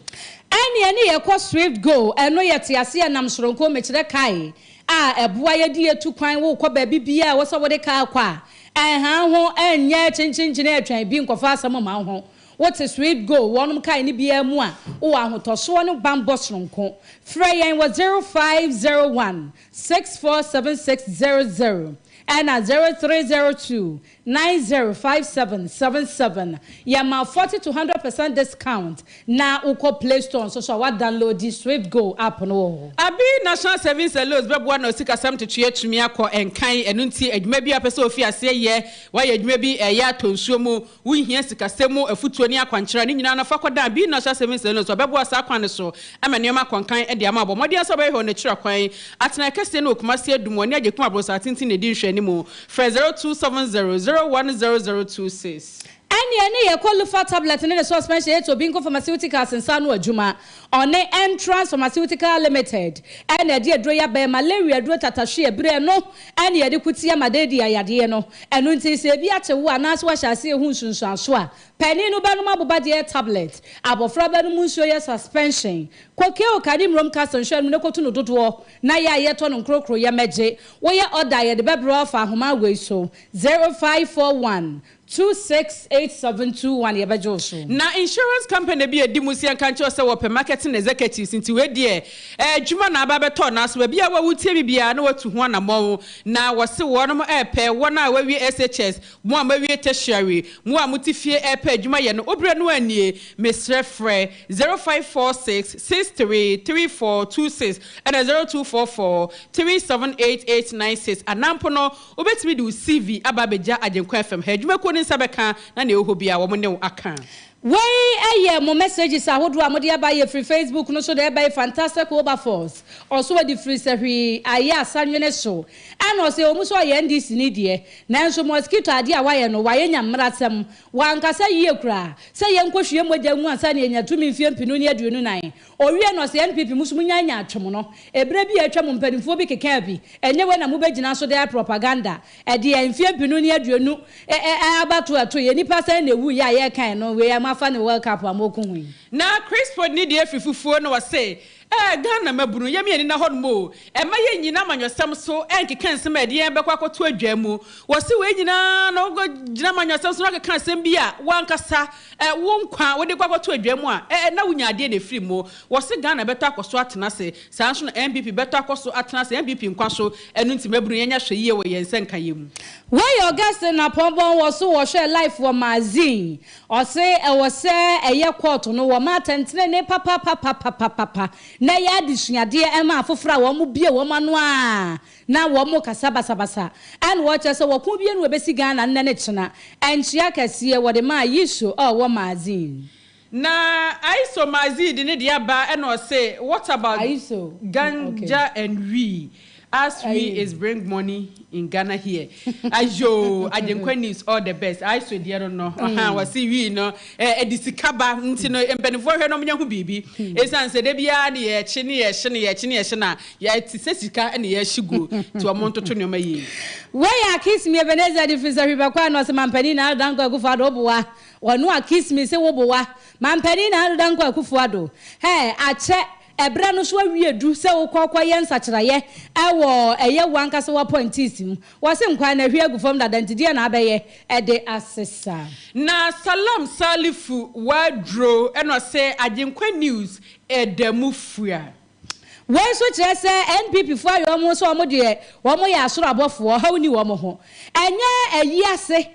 Ɛne ɛne yɛkɔ swift go ɛno yɛ te aseɛ nam soronko mekyerɛ kae a ɛboa yɛde yɛ tu kwan wokɔ baabi biaa ɛwɔ sɛ wode kaa kɔ a ɛnha ho ɛnyɛ kyenkyenkyene ɛtwɛn bi nkɔfa asɛm mma wo ho wote swift go wɔnom kae no biaa mu a wowɔ ahotɔsoɔ ne banbɔ soronko frɛ yɛn wɔ 0501 647600 ɛna 0302 905777 Yɛma 40 to 100 percent discount na wokɔ Play Store nso so a woadownloadi SwiftGo app no wɔ hɔ. Abi National Savings and Loans bɛboa na osikasɛm ntotoeɛ atumi akɔ nkan. Ɛno nti adwuma bi a wopɛ sɛ wofi aseɛ yɛ, woayɛ adwuma bi ɛreyɛ atɔ nsuo mu, wohia sikasɛm mu afutuo ne akwankyerɛ a, ne nyinaa no fa kɔdan Abi National Savings and Loans. Wɔbɛboa saa kwan no so ama nneɛma akɔ nkan de ama wo. Bɔ mmɔden ara sɛ wobɛhwehwɛ wɔn akyiri akwan. Atenaeɛ kɛseɛ no wɔ Kumasi Adum, wɔne Agyekum Abrɔsan Atenten na ɛdi nhwɛanimu. Frɛ 0270 010026. Ɛnneɛ ne yɛkɔ Lufa tablet ne ne suspension yɛ Tobinco Pharmaceuticals nsa ano adwuma. Ɔne Entrance Pharmaceutical Limited ɛna ɛde aduro yi aba yɛ malaria aduro tatahwe ɛberɛ ɛno ɛna yɛde ko tia malaria yadeɛ no. Ɛno nti sɛ ebi akye wo anaasɛ woahyɛ aseɛ rehu nsunsuansoɔ a, panin no bɛnom abobadeɛ tablet, abɔfra bɛnom nsuo yɛ suspension. Kɔ Keo Karim Rome Castle nhwɛ no mu na kɔtu no dodoɔ na yɛ a yɛtɔ no nkorokoro yɛ mɛgye. Woyɛ order a yɛde bɛbrɛ wo afa ahoma wei so, 0541 268721 yɛbɛgye wo so. Na insurance company bi a ɛdi mu sɛ yɛnka nkyerɛ wo sɛ wɔpɛ marketing executives nti wei deɛ adwuma na aba abɛtɔ nanso baabi a wotie bi biara na watu ho anammɔn na wɔse wɔnom ɛrepɛ wɔn a wɔawie SHS, mo a moawie tertiary, mo a mote fie ɛrepɛ adwuma yɛ no wobrɛ no annie mesrɛ frɛ 0546 63 3426 ɛna 0244 378896 anaa mpo no wobɛtumi de wo CV aba abɛgya Agyenkwa FM ha adwumakuo no nsa bɛka na nea ɛwɔ hɔ biara wɔn ne wo aka. Wei yɛ mo messages ahodoɔ a mode aba yɛ firi Facebook no so na ɛba yi Fantastic Wilberforce ɔso ɔde firi sɛ hwee ayɛ asanwene so ɛna ɔsɛ ɛwɔ mu sɛ ɔyɛ NDC ni deɛ nanso mosquito adeɛ a wayɛ no wayɛ nya mmarasɛm wankasa yie koraa sɛ yɛnkɔ hwie mogya ngu ansa na yɛnya tumi mfeɛ 2024 Ɔwiee no ɔse NPP mo so mo nyae nyaatwom no, ɛberɛ bi a atwa mu mpaninfoɔ bi kekaa bi, ɛnyɛ wei na mo bɛgyina so de ayɛ propaganda, ɛdeɛ mfeɛ 2020 ɛ abatoɔ ɛtoeɛ nnipa sɛn na ɛwuiɛ a yɛreka ɛno, wei a moafa no world cup a moko ho yi. Na Crispo ni deɛ firi fufuo na ɔse. Eh Ghana mmabunu, yɛn ani nna hɔnom o. Ɛmma yɛnnyina amanyɔsɛm so nkeka nsɛm a ɛde yɛn bɛkɔ akɔto adwaa mu. Wɔse wei nyinaa na wokɔgyina amanyɔsɛm so na woakeka asɛm bi a w'ankasa wo nkwa wode kɔ akɔto adwaa mu a, eh na wonya adeɛ na ɛfiri mu. Wɔse Ghana bɛtɔ akɔ so atena ase, saa nso na NPP bɛtɔ akɔ so atena ase, NPP nkwa so. Ɛno nti mmabunu yɛnyɛ ahwɛyie wɔ yɛn nsɛnkayɛ mu. Wei yɛ Augustine Apɔnbɔn wɔ so wɔhwɛ life wɔ magazine Ɔse ɛwɔ sɛ ɛyɛ kɔɔto no wɔma atɛntenenee papapapapapapa na ɛyɛ adesuadeɛ ɛma afoforɔ a wɔn bue wɔn ano a na wɔn kasa basabasa ɛna wɔkyerɛ sɛ wɔko bie no ɛbɛsi Ghana nnɛ ne kyena Nkyea kɛseɛ wɔde maa Yiso a ɔwɔ Mazin. Na Aiso Mazid ne deɛ aba ɛna ɔse what about Aiso okay. ganja and wee as wee is bring money in Ghana here ayoo Agyenkwa news all the best Aiso deɛ no no ɔhaa wɔse wee no ɛde sika ba nti no mpaninfoɔ hwɛ na ɔmo nya ho biribi ɛsiane sɛ da biara ne yɛkye ne yɛhye ne yɛkye ne yɛhye na yɛte sɛ sika ne yɛhye guo nti ɔmo ntoto nneɛma yie. Wei yɛ Akismi Ebenezer de firi Sahwi Bɛkwae na ɔse Mampanin Nana Addo Dankwa Akufo Addo woboa Ɔno a kiss me se wo boa. Mampanin Nana Addo Dankwa Akufo Addo hey akyɛ ɛberɛ no so awie du sɛ wokɔ kɔ yɛ nsakyerayɛ ɛwɔ ɛyɛ wo ankasa w'appointees mu. Wɔse nkwan no ahwie agu fam dada nti deɛn na abɛyɛ ɛde asesa. Na Salam Salifu waduro ɛna ɔse Agyenkwa news ɛda mu fua. Wei nso kyerɛ sɛ NPP foɔ ayɛ wɔn ho sɛ wɔn deɛ wɔn yɛ asoro abɔfoɔ, ɔhaw nni wɔn ho. Ɛnyɛ ayi ase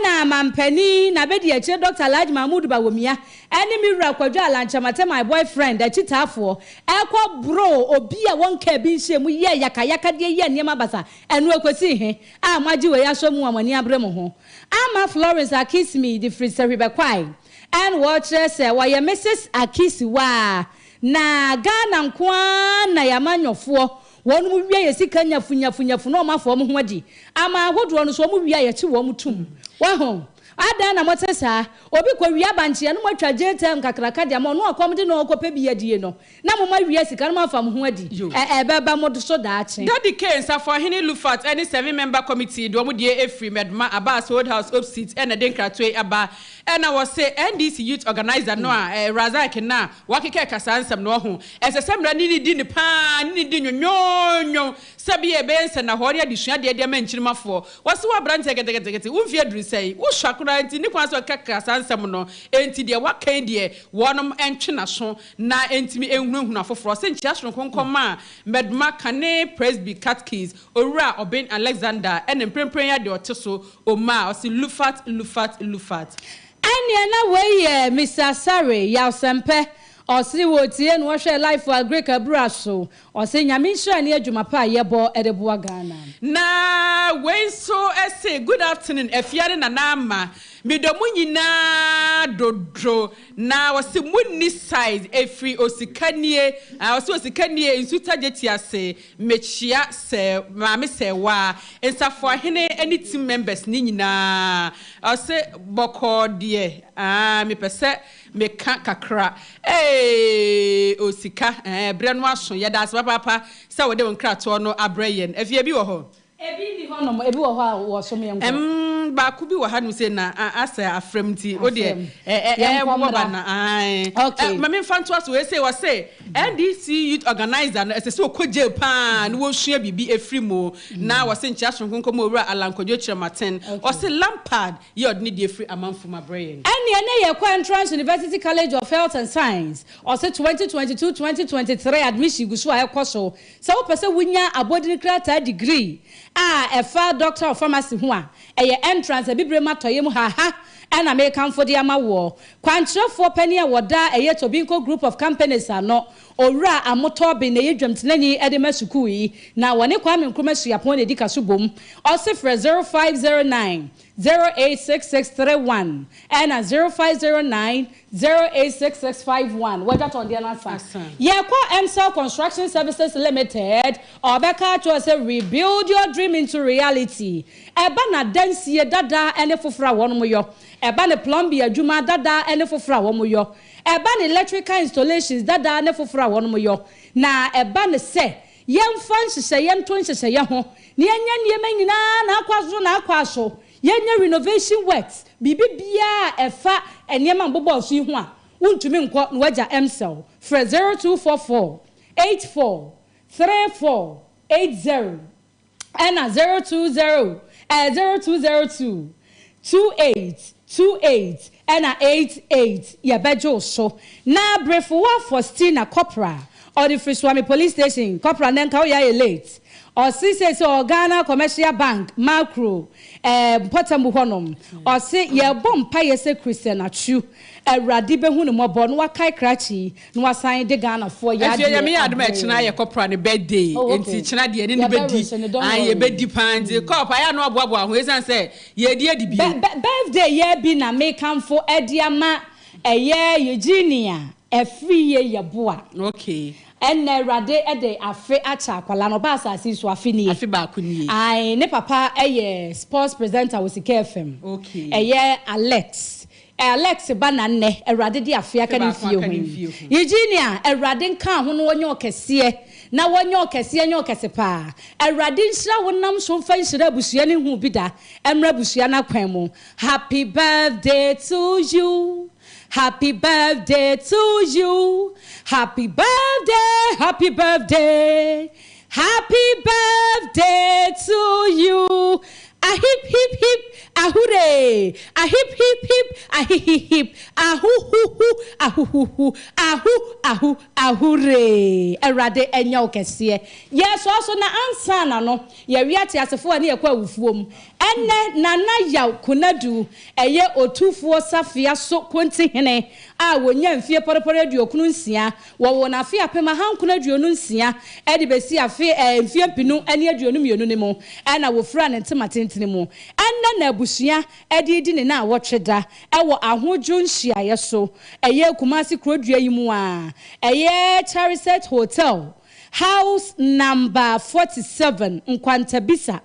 na mampanin na abɛdi akyire Dɔkta Alhaji Mahmood Bawumia ne me wura Kwadwo Allan Kyerematen my boy friend akyitaafoɔ ɛkɔ boroo obi a wɔnkaa bi nhyɛɛ mu yɛɛ yakayakadeɛ yɛɛ nneɛma basa ɛno ɛkɔsii he a moagye wei asɔ mu a mo ani abere mo ho ama Florence Akismi de firi Sahwi-Bɛkwae ɛna wɔkyerɛ sɛ wɔyɛ Mrs Akisiwaa Na Ghana nko ara na yɛn amanyɔfoɔ wɔnom wia yɛn sika nyafu nyafu nyafu na wɔn afa wɔn ho adi. Aman ahodoɔ no nso wɔn wia a yɛkye wɔn tum. Wahu? Adɛn na mote saa? Obi kɔ wia bankye a na moatwa jail term kakraka de ama ɔno a ɔkɔm de no a ɔkɔpɛ bi adie no na moma wia sika na moafa mo ho adi. Ɛ ɛbɛba mo so daakye. Daddy K, Nsafoahene Lufat ne Seven Member Committee de wɔn deɛ afiri Medma Abass Old House Opsit na ɛde nkratoɔ yi aba. Ɛna wɔse NDC Youth Organiser no a Razak no a wakekɛka saa nsɛm no ɔho ɛsɛ sɛ mmara ne ne di no paa ne ne di nwonwonwon sɛ bia ɛbɛyɛ nsɛnnahɔɔ ne adesua deɛ de ama nkyirimafoɔ. Wɔse wo abranteɛ ketekete wo mfeɛ aduru sɛn? Wo sua koraa nti nni kwan sɛ ɔkeka saa nsɛm no enti deɛ waka yi deɛ wɔnom ntwe naso na ɛntumi nhunahuna afoforɔ. Ɔse nkyea sononko nkɔma Medma Kane Presby Catechist Owura Obeng Alexander ɛne mprempren yi adeɛ ɔte so Omaa ɔse Lufat Lufat Lufat. Ɛneɛ na wei yɛ Mister Asare Yaw Sɛmpɛ ɔse wɔtie na ɔhwɛ life wɔ Agric abura so ɔse Nyame nhyira ne adwuma pa a yɛbɔ de boa Ghana. Na wei nso se good afternoon Afia ne Nana Ama medɔ mo nyinaa dodo na ɔse monni size ɛfiri osikanie ɔse osikanie nsuta gyeti ase Mekyea sɛ maame sɛɛwaa, nsafoahene ne team members no nyinaa. Ɔse bɔkɔɔ deɛ aah mepɛ sɛ meka kakra eeii osika ɛɛ berɛ no aso. Yɛdaase papaapa sɛ wode wo nkratoɔ no abrɛ yɛn. Afie ebi wɔ hɔ? Ebi nni hɔnom, ebi wɔ hɔ a wɔsom yɛn nkɔ. Ɛmm baako bi wɔ hanom sei na asɛ afrɛm nti wo deɛ Afrɛm. ɛ ɛ Yɛnkɔ ɛɛbobɔ ba mmra. no ae. Okay. Ɛ ma memfa ntoa so wei sei wɔse NDC youth organiser no ɛsɛ sɛ ɔkɔ jail paa na wɔsua biribi ɛfiri mu na wɔse nkyea sononko nkɔma owura Allan Kwadwo Kyerematen ɔse Lampard yɛ ɔde ne deɛ firi amanfo mu abrɛ yɛn. Ɛnneɛ ne yɛkɔ Entrance University College of Health and Science ɔse 2022 2023 admission gu so a ɛkɔ so Sɛ wopɛ sɛ wunya abɔdin krataa degree a ɛfa Doctor of Pharmacy ho a, ɛyɛ Entrance Abibirem Atɔeɛ mu ha ha na merekamfo de ama woɔ. Kwankyerɛfoɔ panin a wɔda ɛyɛ Tobinco Group of Companies ano, Owura Amotɔ Ben na ɛyɛ dwamtenani de ma sukuu yi, na wɔne Kwame Nkrumah Suapɔn na ɛdi ka so bom. Ɔse frɛ 0509 086631 ɛna 0509 086651 W'agya tɔn deɛ no asa. Yɛkɔ Emsel Construction Services Limited ɔbɛka akyerɛ wo sɛ rebuild your dream into reality. Ɛba no adansie dada ne foforɔ a wɔnom yɔ. Ɛba no plumbing adwuma dada ne foforɔ a wɔn yɔ. Ɛba no electrical installations dada ne foforɔ a wɔnom yɔ. Na ɛba no sɛ yɛmfa nhyehyɛeɛ nto nhyehyɛeɛ ho na yɛnyɛ nneɛma nyinaa n'akwa so n'akwa so. Yɛnyɛ renovation works, biribi biara a ɛfa nneɛma a mobobɔɔ so yi ho a, wontumi nkɔ na w'agya ɛmsɛ wo. Frɛ 0244. 84 34 80 ɛna 020 0202 28 28 ɛna 88. Yɛbɛgye wo so. Na Brefowa Faustina Corporal, ɔde firi Suame Police Station. Corporal, ne nka woyɛ ayɛ late. Ɔsi sɛ ɔ Ghana Commercial Bank macro mpɔtamu hɔnom. Ɔsi yɛbɔ mpayɛ sɛ Christian Atsu, Awurade bɛhu ne mmɔbɔ na wakae krakye na wasan de Ghanafoɔ yɛ. Ɛfie Nyame yɛ adom a, ɛkyena yɛ kɔpra ne birthday. Oh, okay. Nti kyena deɛ ne Yɛbɛ bɛdi wish no, don't ah, worry. Yɛbɛdi paa nti kɔp ayɛ na waboaboa ho ɛsiane sɛ yɛdi adi bio. Birthday yɛ bi na mekamfo ɛde ama ɛyɛ Eugenia ɛfiri yɛ yɛboa. Ɛnna Awurade ɛde afe akyɛ akwala no, ɔba asase yi so afe nie. Afe baako nie. Ae, ne papa ɛyɛ sports presenter wɔ Sika FM. Ɛyɛ Alex Alex ba na nnɛ Awurade de afe aka ne baako mfie aka ne ho. mfie ho. Eugenia, Awurade nka ho no, wɔnyɛ ɔkɛseɛ na wɔnyɛ ɔkɛseɛ, nyɛ ɔkɛse paa. Awurade nhyira wo nam so mfa nhyira abusua ne hu bi da ɛmmerɛ abusua no akwan mu. Happy birthday to you. Happy birthday to you. Happy birthday, happy birthday. Happy birthday to you. A hip hip hip, a hooray. A hip hip hip, a hip hip hip, a hu hu hu, a hu hu hu, a hu a hu a hooray. Awurade ɛnyɛ wo kɛseɛ. Yɛsɔ so na ansa na no, yɛwi ate asefoɔ a ne yɛkɔ awufuo mu. Ɛnɛ Nana Yaw Kunadu, ɛyɛ Otufoɔ Safia so kontihene a wonya mfie pɔrɔpɔrɔ 96, wɔwɔ n'afe 1926 ɛde bɛsi afe mfie 2022 ne mu ɛna wofura ne ntoma tentene mu. Ɛnɛ na abusua ɛde di ne na awɔtwe da ɛwɔ ahodwo nhyiaeɛ so, ɛyɛ Kumasi kurodua yi mu a ɛyɛ Chariset Hotel, house number 47, Nkwantabisa.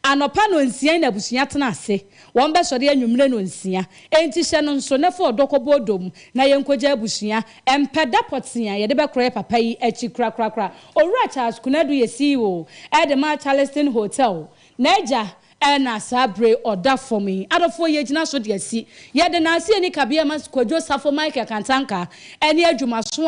Anɔpa no 6 na abusua tena ase, wɔn bɛsɔre anwummerɛ no 6. Enti hyɛ no nso ne fa ɔdɔ kɔbɔ dom na yɛnkɔgya abusua mpɛ da pɔtee a yɛde bɛkorɔ yɛ papa yi akyi korakorakora. Owura Charles Kunadu yɛ CEO ɛde ma Charleston Hotel n'agya ɛna saa bere ɔda fam yi. Adɔfoɔ, yɛgyina so de asi yɛde n'ase ani kabea ma Kwadwo Safo Michael Kantanka ɛne adwumaso.